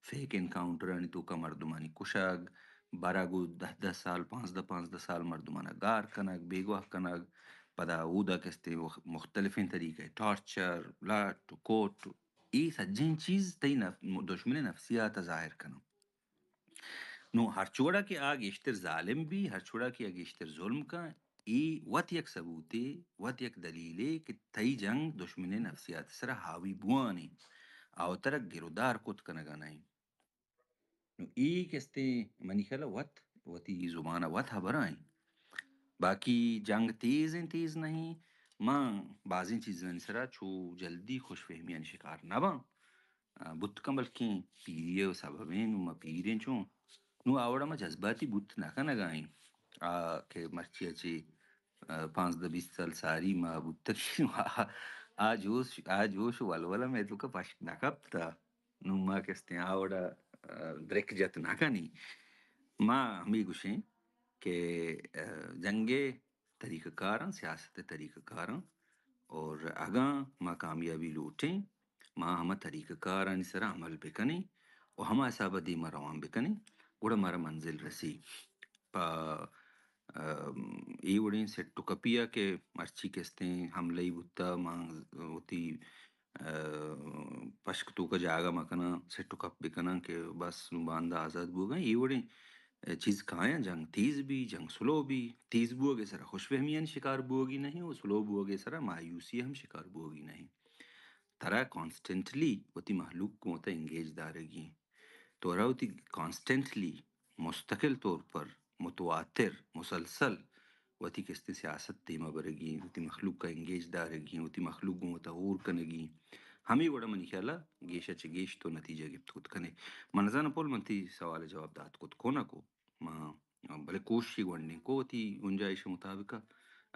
فیک انکاؤنٹرانی توکا مردمانی کشگ، برگ و دہ دہ سال، پانزدہ پانزدہ سال مردمانا گار کنگ، بیگواہ کنگ، پدا اودا کستے وخ-، مختلفیں طریقہ ٹارچر، لٹ و کوٹ، اے سجہیں چیز تئی نف-، دشمن نفسیات ظاہر کنن۔ نوں ہرچ وڑا کہ آ گیشتر ظالم بی، ہرچ وڑا کہ آ گیشتر ظلم کن، اے وت یک ثبوتے، وت یک دلیلے کہ تئی جنگ دشمن نفسیات سرا حاوی بوان ایں، آ ترا گرودار کت کنگا نہ ایں۔ نوں اے کستے منی خیال وت وتی زبان وت ہبرا ایں۔ باقی جنگ تیز ایں، تیز نہ ایں، ما بازیں چیزانی سرا چو جلدی خوش فہمیانی شکار نہ باں۔ آ، بوت کن بلکیں پیری ءِ سبب ایں، نوں ما پیر ایں چوں، نوں آ وڑا ما جذباتی بوت نہ کنگا ایں۔ آ کہ مرچی ءَ چہ، آ، پانزدہ بیست سال ساری ما بوتگیں، آ، آ جوش، آ جوش ولولہ مئے توکا پشت نہ کپتا۔ نوں ما کستیں آ وڑا، آ، درک جت نہ کنیں۔ ما ہمے گوشیں کہ، آ، جنگ ءِ طریقہ کاراں، سیاست ءِ طریقہ کاراں، اور اگاں ما کامیابی لوٹیں، ما ہما طریقہ کارانی سرا عمل بکنیں و ہما حساب ءَ دیما روان بکنیں، گڑا مارا منزل رسی۔ پہ، ام، اے وڑیں سٹ و کپی ءَ کہ مرچی کستیں حملہ ای بوتا، ما وتی، ا، پشک توکا جاگہ مکناں، سٹ و کپ بکناں کہ بس نوں باندا آزاد بوگاں، اے وڑیں چیز کایاں، جنگ تیز بی، جنگ سلو بی، تیز بوگ ءِ سرا خوش فہمیانی شکار بوگی نہ ایں و سلو بوگ ءِ سرا مایوسی ہم شکار بوگی نہ ایں۔ ترا کانسٹنٹلی وتی مہلوک گوں وتا انگیج دارگی ایں۔ تو را وتی کانسٹنٹلی، مستقل طور پر، متواتر، مسلسل وتی کستیں سیاست دیما برگی ایں، وتی مخلوق ءَ انگیج دارگی ایں، وتی مخلوق گوں وتا ہور کنگی ایں۔ ہمے وڑا منی خیال ءَ گیش ءَ چہ گیش تو نتیجہ گپت کت کنے۔ من نزاناں پول من تئی سوال ءِ جواب دات کت کو نہ کو۔ ما بلے کوششی گونڈیں کو وتی گنجائش مطابق ءَ،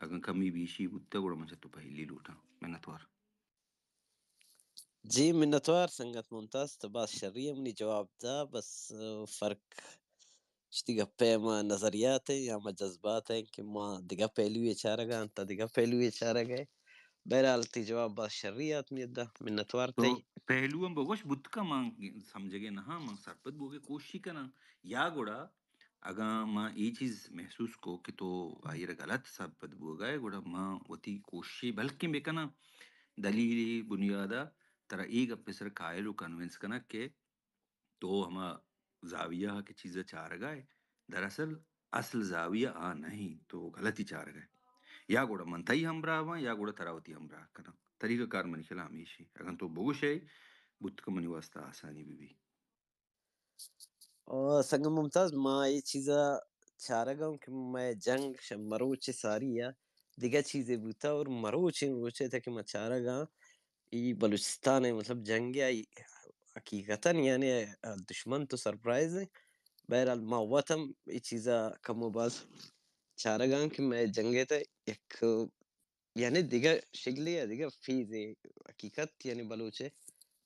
اگاں کمی بیشی بوتہ گڑا من چہ تو پہلی لوٹاں۔ منتوار۔ جی منتوار سنگت ممتاز، تو باز شری ءَ منی جواب دا، بس، آ، فرق اشتی گپے ما نظریات ایں یا ما جذبات ایں کہ ما دگہ پہلوے چارگا انت، دگہ پہلوے چارگ ءَ۔ بہرحال تئی جواب باز شری ات میدا، منتوار تو تئی۔ پہلو ہم بگوش بوت کن، من سمجھگے نہ آں، من سرپد بوگے کوششی کناں۔ یا گڑا اگاں ما اے چیز محسوس کو کہ تو آئی را غلط سرپد بوگا ئے، گڑا ما وتی کوششے بلکیں بکناں، دلیلے بنیادا ترا اے گپے سر قائل و کنونس کناں کہ تو ہما زاویہ کہ چیزا چارگا ئے، دراصل اصل زاویہ آ نہ ایں، تو غلطی چارگا ئے۔ یا گڑا من تئی ہمراہ باں، یا گڑا ترا وتی ہمراہ کناں۔ طریقہ کار منی خیال ہمیش ایں۔ اگاں تو بگوش ئے، بوت کن منی واسطہ آسانی بہ بی۔ او سنگت ممتاز، ما اے چیزا چارگا اوں کہ مئے جنگ شہ مروچ ساری ءَ دگہ چیزے بوتا اور مروچیں روچے تک ما چارگا ایں، اے بلوچستان ءِ مطلب جنگ ءَ اے حقیقتاً یعنی دشمن تو سرپرائز ایں۔ بہرحال ما وت ہم اے چیزا کم و باز چارگاں کہ مئے جنگ ءِ تہ یک یعنی دگہ شگلے یا دگہ فیزے، حقیقت یعنی بلوچ ءِ،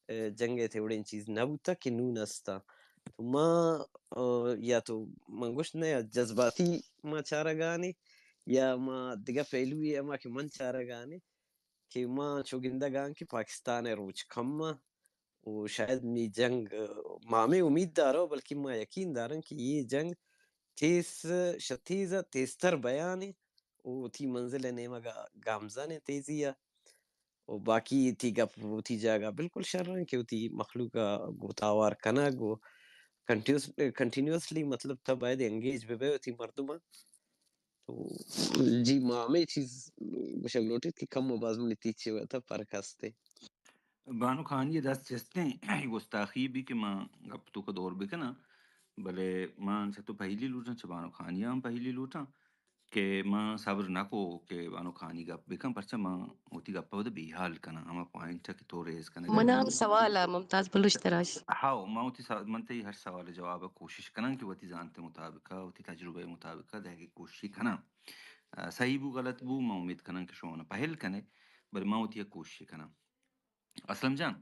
اے، جنگ ءِ تہ وڑیں چیز نہ بوتگ کہ نون استاں۔ تو ما، اے، یا تو من گوشت نہ یا جذباتی ما چارگانے یا ما دگہ پہلوے ہما کہ من چارگانے کہ ما چو گندگاں کہ پاکستان ءِ روچ کم آں۔ و شاید نی جنگ، ما ہمے امید دارو، بلکہ ما یقین دارن کہ یہ جنگ تیز شہ تیز ءَ تیزتر بیان ایں و وتی منزل ءِ نیمگ ءَ گامزن ایں تیزی ءَ۔ و باقی تئی گپ وتی جاگہ بالکل شر ایں کہ وتی مخلوق ءَ گوں تو ہوار کنگ و کنٹینیوس-، کنٹینیوسلی مطلب تو باید انگیج بہ بئے وتی مردماں۔ تو جی، ما ہمے چیز گوشگ لوٹیت کہ کم و باز منی تئی چے وتا فرق ہستے۔ بانک ہانی ءِ دست چستیں، گستاخی بی کہ ما گپ توکا دور بکناں، بلے ما چہ تو پہلی لوٹاں، چہ بانک ہانی ہم پہلی لوٹاں کہ ما صبر نہ کو کہ بانک ہانی گپ بکن، پرچہ ما وتی گپ ءَ ودا بیحال کناں، ہما پوائنٹ ءَ کہ تو ریز کنگ ءَ۔ منا ہم سوال ءَ ممتاز بلوچ تراش۔ ہاؤ، ما وتی سا-، من تئی ہر سوال ءِ جواب ءَ کوشش کناں کہ وتی زانت ءِ مطابق ءَ، وتی تجربہ ءِ مطابق ءَ دئیگ ءِ کوشش کناں۔ آ، صحیح بو، غلط بو، ما امید کناں کہ شما منا پہل کنے، بلے ما وتی یک کوشش کناں۔ اسلم جان،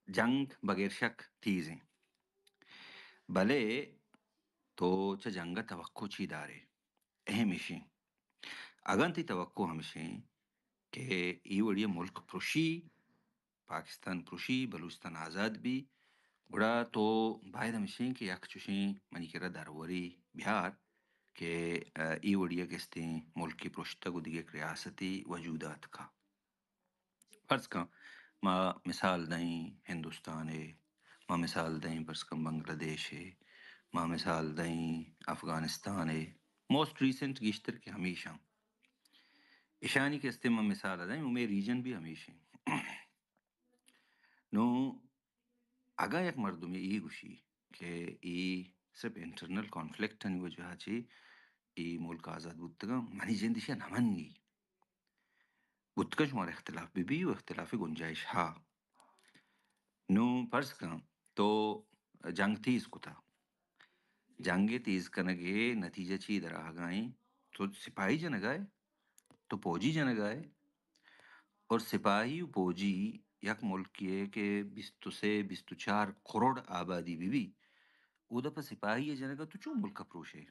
جنگ بغیر شک تیز ایں، بلے تو چہ جنگ ءَ توقع چی دارے؟ اہم اشیں۔ اگاں تئی توقع ہمشیں کہ اے وڑیا ملک پرشی، پاکستان پرشی، بلوچستان آزاد بی، گڑا تو باید ہمشیں کہ یک چوشیں منی کرا درورے بیار کہ، آ، اے وڑیا کہ استیں ملکے پرشتگ و دگہ یک ریاستے وجود ءَ آتکا۔ فرض کن ما مثال دئیں ہندوستان ءِ، ما مثال دئیں فرض کن بنگلہ دیش ءِ، ما مثال دئیں افغانستان ءِ، موسٹ ریسنٹ گیشتر کہ ہمیشاں اشانی کہ استیں ما مثال دئیں، ہمے ریجن بی ہمیشیں۔ نوں اگاں یک مردمے اے گوشی کہ اے صرف انٹرنل کانفلکٹانی وجہ ءَ چہ اے ملک آزاد بوتگاں، منی جند ایشی ءَ نہ منی۔ بوتگاں شمارا اختلاف بہ بی و اختلاف ءِ گنجائش ہا۔ نوں فرض کن تو جنگ تیز کتا، جنگ ءِ تیز کنگ ءِ نتیجہ چی در آہگا ایں؟ تو سپاہی جنگا ئے، تو پوجی جنگا ئے، اور سپاہی و پوجی یک ملکے ءِ کہ بیست و سے بیست و چار کروڑ آبادی بہ بی، اودا پہ سپاہی ءِ جنگا تو چون ملک ءَ پروشے؟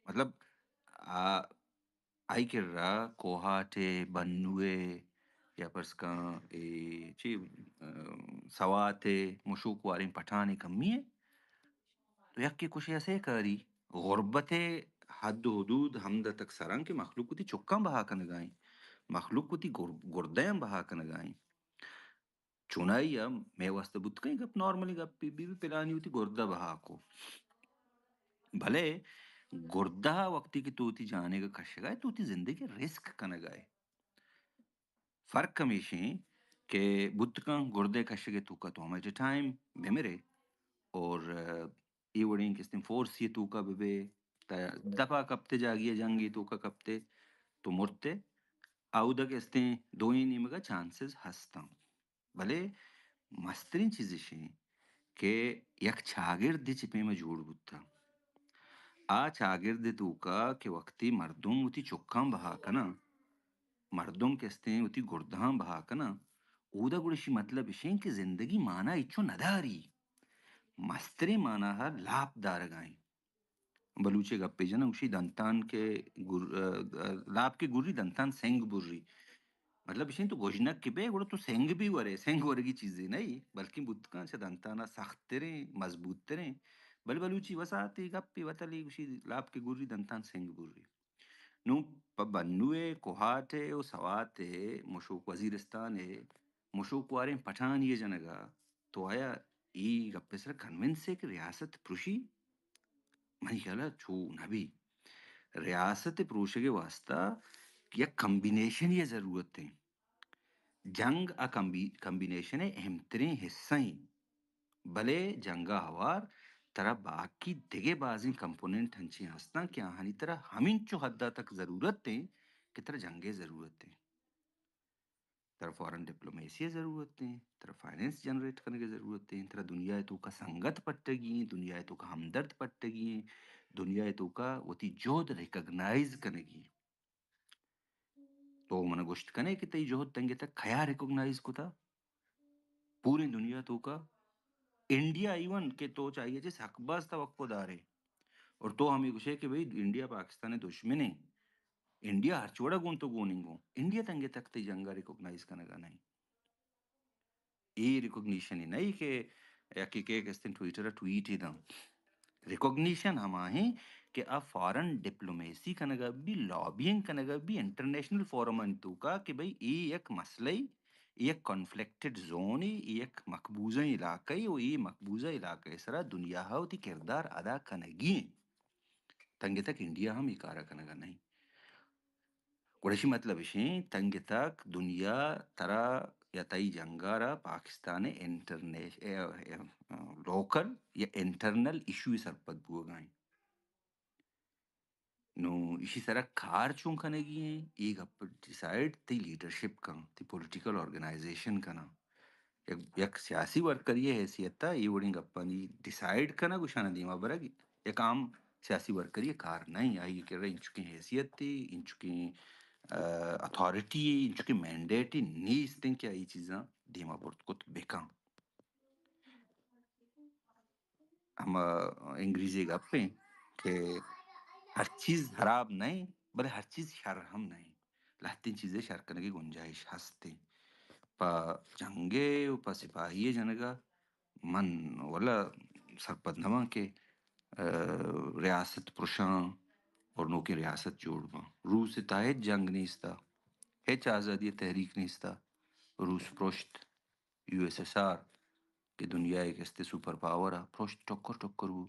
مطلب، آ، آئی کرا کوہاٹ ءِ، بنو ءِ، یا پرس کن اے چی، آ، سوات ءِ مشوک واریں پٹھانے کمی ایں۔ تو یکے کشے اسے کاری، غربت ءِ حد و حدود ہمدا تک سراں کہ مخلوق وتی چکاں بہا کنگا ایں، مخلوق وتی گر-، گردیاں بہا کنگا ایں۔ چونائی ءَ مئے واستہ بوت کن گپ، نارملی گپ بی، بی پلانی وتی گردہ بہا کو۔ بلے گردہ وقتی کہ تو وتی جانے گا کشگا ئے، تو وتی زندگی رسک کنگا ئے۔ فرق ہمیشیں کہ بوت کن گردے کشگے توکا تو ہم ایٹ اے ٹائم بمرے اور، آ، اے وڑیں کستیں فورسی توکا ببے، تا دفعہ کپتے جاگی جنگی توکا کپتے تو مرتے، اودا کستیں دوئیں نیمگا چانسز ہستاں۔ بلے مستریں چیز اش انت کہ یک چاگردے چہ پیما جوڑ بوتگ۔ آ چاگرد ء توکا کہ وقتی مردم وتی چکاں بہا کناں، مردم کہ استیں وتی گردہاں بہا کناں، اودا گڑا اشی مطلب اش انت کہ زندگی مانا ہچو نداری، مستریں مانا ء لاپ دارگا انت۔ بلوچی گپے جناں، گوشی دنتان کہ گر-، ا، ا، لاپ کہ گری، دنتان سنگ بری۔ مطلب اش انت تو گژنگ کہ بئے گڑا تو سنگ بھی ورے، سنگ ورگی چیزے نئی، بلکیں بوت کن چہ دنتانا سخت تریں، مضبوط تریں۔ بلے بلوچی وساتے گپے وتلے گوشی لاپ کہ گری، دنتان سنگ بری۔ نوں پہ بنو ء کوہاٹ ء و سوات ء مشوک وزیرستان ء مشوکواریں پٹانی ء جنگ ء تو آیا اے گپ ء سر کنونس ئے کہ ریاست پروشی؟ منی خیال ء چو نہ بی۔ ریاست ء پروشگ ء واستہ یک کمبینیشن ء ضرورت ایں۔ جنگ ء کمبی-، کمبینیشن ء اہم تریں حصہ ایں۔ بلے جنگ ء ہوار ترا باقی دگہ بازیں کمپوننٹ ہنچیں ہستاں کہ آہانی ترا ہمینچو حد ء تک ضرورت ایں کہ ترا جنگ ء ضرورت ایں۔ ترا فارن ڈپلومیسی ءِ ضرورت ایں، ترا فائنینس جنریٹ کنگ ءِ ضرورت ایں، ترا دنیا ءِ توکا سنگت پٹگی ایں، دنیا ءِ توکا ہمدرد پٹگی ایں، دنیا ءِ توکا وتی جہد ریکگنائز کنگی ایں۔ تو من ءَ گوشت کن ئے کہ تئی جہد تنگہ تک کیا ریکگنائز کتا؟ پوریں دنیا توکا، انڈیا ایون کہ تو چہ آئی ءَ چہ سک باز توقع دار ئے، اور تو ہمے گوش ئے کہ بھئی انڈیا پاکستان ءِ دشمن ایں، انڈیا ہرچ وڑا گوں تو گون ایں گوں، انڈیا تنگہ تک تئی جنگ ءَ ریکگنائز کنگا نہ ایں۔ اے ریکگنیشن نہ ایں کہ یکے کہ کستیں ٹویٹر ءَ ٹویٹ ءَ داں۔ ریکگنیشن ہما ایں کہ آ فارن ڈپلومیسی کنگا بی، لابینگ کنگا بی انٹرنیشنل فورم ءِ توکا کہ بھئی اے یک مسئلہ ایں، اے یک کنفلکٹڈ زون ایں، اے یک مقبوضہ علاقہ ایں، و اے مقبوضہ علاقہ ءِ سرا دنیا ءَ وتی کردار ادا کنگی ایں۔ تنگہ تک انڈیا ہم اے کار ءَ کنگا نہ ایں۔ گڑا اشی مطلب اش ایں، تنگہ تک دنیا ترا یا تئی جنگ ءَ را پاکستان ءِ انٹرنیش-، اے، اے، لوکل یا انٹرنل ایشو ءَ سرپد بوگا ایں۔ نوں ایشی سرا کار چون کنگی ایں، اے گپ ڈیسائیڈ تئی لیڈرشپ کن، تئی پولیٹیکل آرگنائزیشن کناں۔ یک، یک سیاسی ورکرے ءِ حیثیت ءَ اے وڑیں گپانی ڈیسائیڈ کنگ و اشاناں دیما برگ یک عام سیاسی ورکرے ءِ کار نہ ایں۔ آئی ءِ کرا انچکیں حیثیت ایں، انچکیں، آ، اتھارٹی ایں، انچکیں مینڈیٹ ایں نیست ایں کہ آئی چیزاں دیما برت کت بکن۔ ہما انگریزی گپ ایں کہ ہر چیز خراب نہ ایں، بلے ہر چیز شر ہم نہ ایں۔ لہتیں چیزے شر کنگی گنجائش ہست ایں۔ پہ جنگ ءَ و پہ سپاہی ءِ جنگ ءَ من ولا سرپد نہ باں کہ، آ، ریاست پرشاں اور نوکیں ریاست جوڑ باں۔ روس ءِ تہا ہچ جنگ نیستا، ہچ آزادی ءِ تحریک نیستا۔ روس پرشت، یو ایس ایس آر کہ دنیا ءِ کستے سپر پاور ءَ پرشت، ٹکر ٹکر بو۔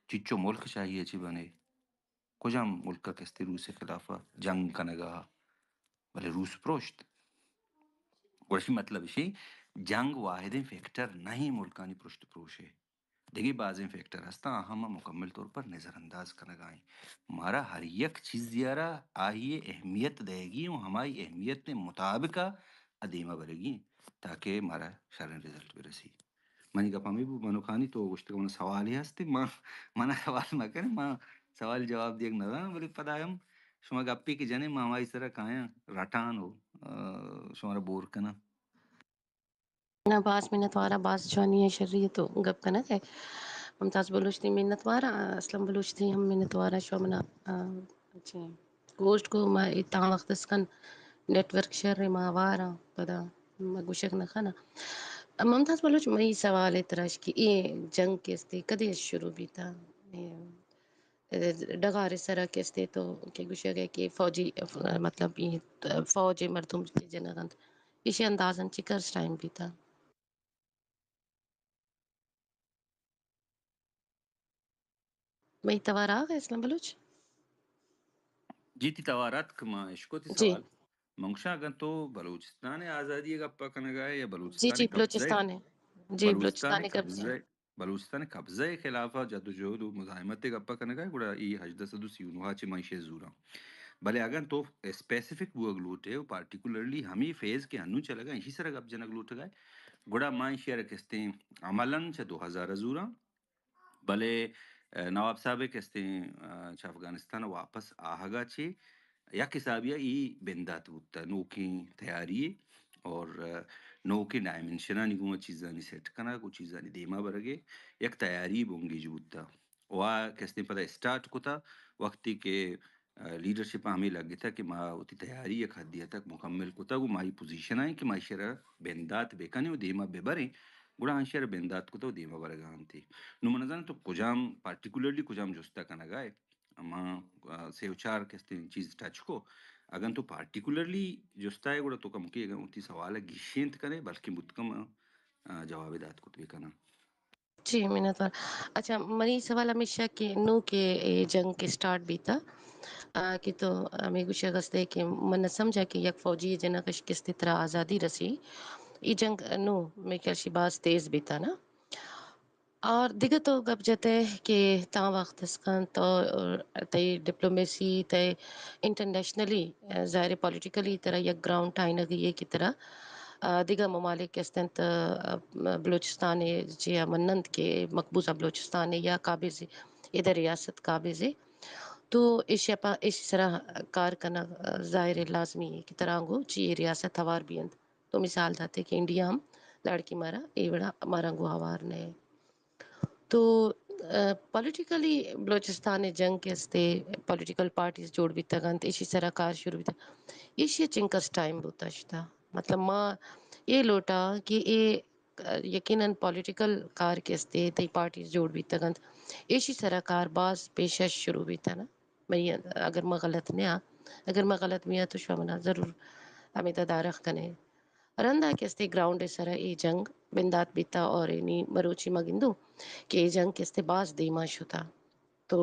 چچو ملک چہ آئی ءَ چہ بنے؟ کجام ملک ءَ کستے روس ءِ خلاف ءَ جنگ کنگ ءَ؟ بلے روس پرشت۔ گڑا اشی مطلب اش ایں، جنگ واحدیں فیکٹر نہ ایں ملکانی پرشت پروش ءِ۔ دگہ بازیں فیکٹر ہستاں، آہاں ما مکمل طور پر نظر انداز کنگا ایں۔ مارا ہر یک چیزے ءَ را آئی ءِ اہمیت دئیگی ایں و ہمائی اہمیت ءِ مطابق ءَ دیما برگی ایں تاکہ مارا شریں رزلٹ برسی۔ منی گپ ہمے بو، بنو خانی تو گوشتگ من سوالے ہست، ما، منا سوال مکن، ما سوال جواب دیگ نہ زاناں، بلے پدا ہم شما گپے کہ جنے ما ہمائی سرا کایاں رٹان و، آ، شمارا بور کناں۔ نہ، باز منتوار آں، باز جوانی ءُ شری ءَ تو گپ کنگ ءَ ئے۔ ممتاز بلوچ تئی منتوار آں، اسلم بلوچ تئی ہم منتوار آں، شما منا، آ، چی، گوشت کو ما اے تاں وقت اسکن نیٹ ورک شر ایں، ما ہوار آں، پدا ما گوشگ نہ کناں۔ ممتاز بلوچ، مئی سوال ءِ ترا اش کہ اے جنگ کہ استے کدی اش شروع بیتا؟ اے ڈگارے سرا کہ استے تو کہ گوشگ ءَ ئے کہ فوجی، مطلب، اے فوج ءِ مردم کہ جنگ ءَ انت، ایشی اندازن چکر ٹائم بیتا؟ مئی توار آغا اسلم بلوچ؟ جی، تئی توار اتک، ما اشکو تئی جی۔ سوال۔ من گوشاں اگاں تو بلوچستان ءِ آزادی ءِ گپ ءَ کنگ ءَ ئے یا جی، بلوچستان جی، ءِ قبضہ ءِ، بلوچستان ءِ۔ جی، بلوچستان بلوچستان ءِ ءِ قبضہ ءِ۔ قبضہ ءِ، بلوچستان ءِ قبضہ ءِ خلاف ءَ جدوجہد و مزاحمت ءِ گپ ءَ کنگ ءَ ئے، گڑا اے ہژدہ سد و سی و نو ءَ چہ ما ایشی ءَ زوراں۔ بلے اگاں تو اسپیسیفک بوگ لوٹ ئے و پارٹیکولرلی ہمے فیز کہ انوں چلگ ءَ ایشی سرا گپ جنگ لوٹگ ءَ ئے، گڑا ما ایشی ءَ را کستیں عملاً چہ دو ہزار ءَ زوراں۔ بلے، آ، نواب صاحب ءِ کستیں، آ، چہ افغانستان ءَ واپس آہگ ءَ چہ یک حسابے ءَ اے بندات بوتہ، نوکیں تیاری اور، آ، نوکیں ڈائمنشنانی گوں چیزانی سیٹ کنگ و چیزانی دیما برگ ءِ یک تیاری بنگیج بوتہ۔ و آ کستیں پدا اسٹارٹ کتہ، وقتی کہ، آ، لیڈرشپ ءَ ہمے لگتہ کہ ما وتی تیاری یک حدے تک مکمل کتگ و ما اے پوزیشن ءَ ایں کہ ما ایشی ءَ را بندات بکنیں و دیما ببریں، گڑا آ ایشی ءَ را بندات کتہ و دیما برگ ءَ انت۔ نوں من نزاناں تو کجام پارٹیکولرلی کجام جست ءَ کنگ ءَ ئے۔ ما، آ، سے و چار کستیں چیز ٹچ کو۔ اگاں تو پارٹیکولرلی جست ءَ ئے گڑا تو کمکے اگاں وتی سوال ءَ گیشینت کن ئے، بلکیں بوت کنت، آ، جوابے دات کت بکناں۔ جی، منتوار۔ اچھا، منی سوال ہمیش ءَ کہ نوں کہ اے جنگ کہ سٹارٹ بیتا، آ، کہ تو ہمے گوشگ است ئے کہ من نہ سمجھاں کہ یک فوجی جنگ اش کستے ترا آزادی رسی۔ اے جنگ نوں مئے خیال شی باز تیز بیتا نا۔ اور دگہ تو گپ جتے کہ تاں وخت اسکان تو تئی ڈپلومیسی، تئی انٹرنیشنلی، ظاہر پولیٹیکلی ترا یک گراؤنڈ ٹائنگی ہے کہ ترا دگہ ممالک استنت، بلوچستان چیا منند کہ مقبوضہ بلوچستان یا قابض ادھر ریاست قابض ہے، تو ایشی پا ایشی سرا کار کنگ ظاہر لازمی ہے کہ ترانگو چی ریاست ہوار بینت۔ تو مثال داتے کہ انڈیا ہم لڑکی مارا اے وڑا مارا گو ہوار نئے۔ تو پولیٹیکلی بلوچستان جنگ کہ استے، پولیٹیکل پارٹیز جوڑ بیتگ انت، ایشی سرا کار شروع بیتگ، ایشی چنکس ٹائم بوتا شتا۔ مطلب ما اے لوٹا کہ اے یقیناً پولیٹیکل کار کہ استے تئی پارٹیز جوڑ بیتگ انت، ایشی سرا کار باز پیشش شروع بیتا نا۔ منی اگر ما غلط نیا، اگر ما غلط بیا تو شما منا ضرور ہمیں دارخ کنے۔ رندا کہ استے گراؤنڈ سرا اے جنگ بندات بیتا اور اینی مروچی ما گندو کہ اے جنگ کہ استے باز دیما شتا۔ تو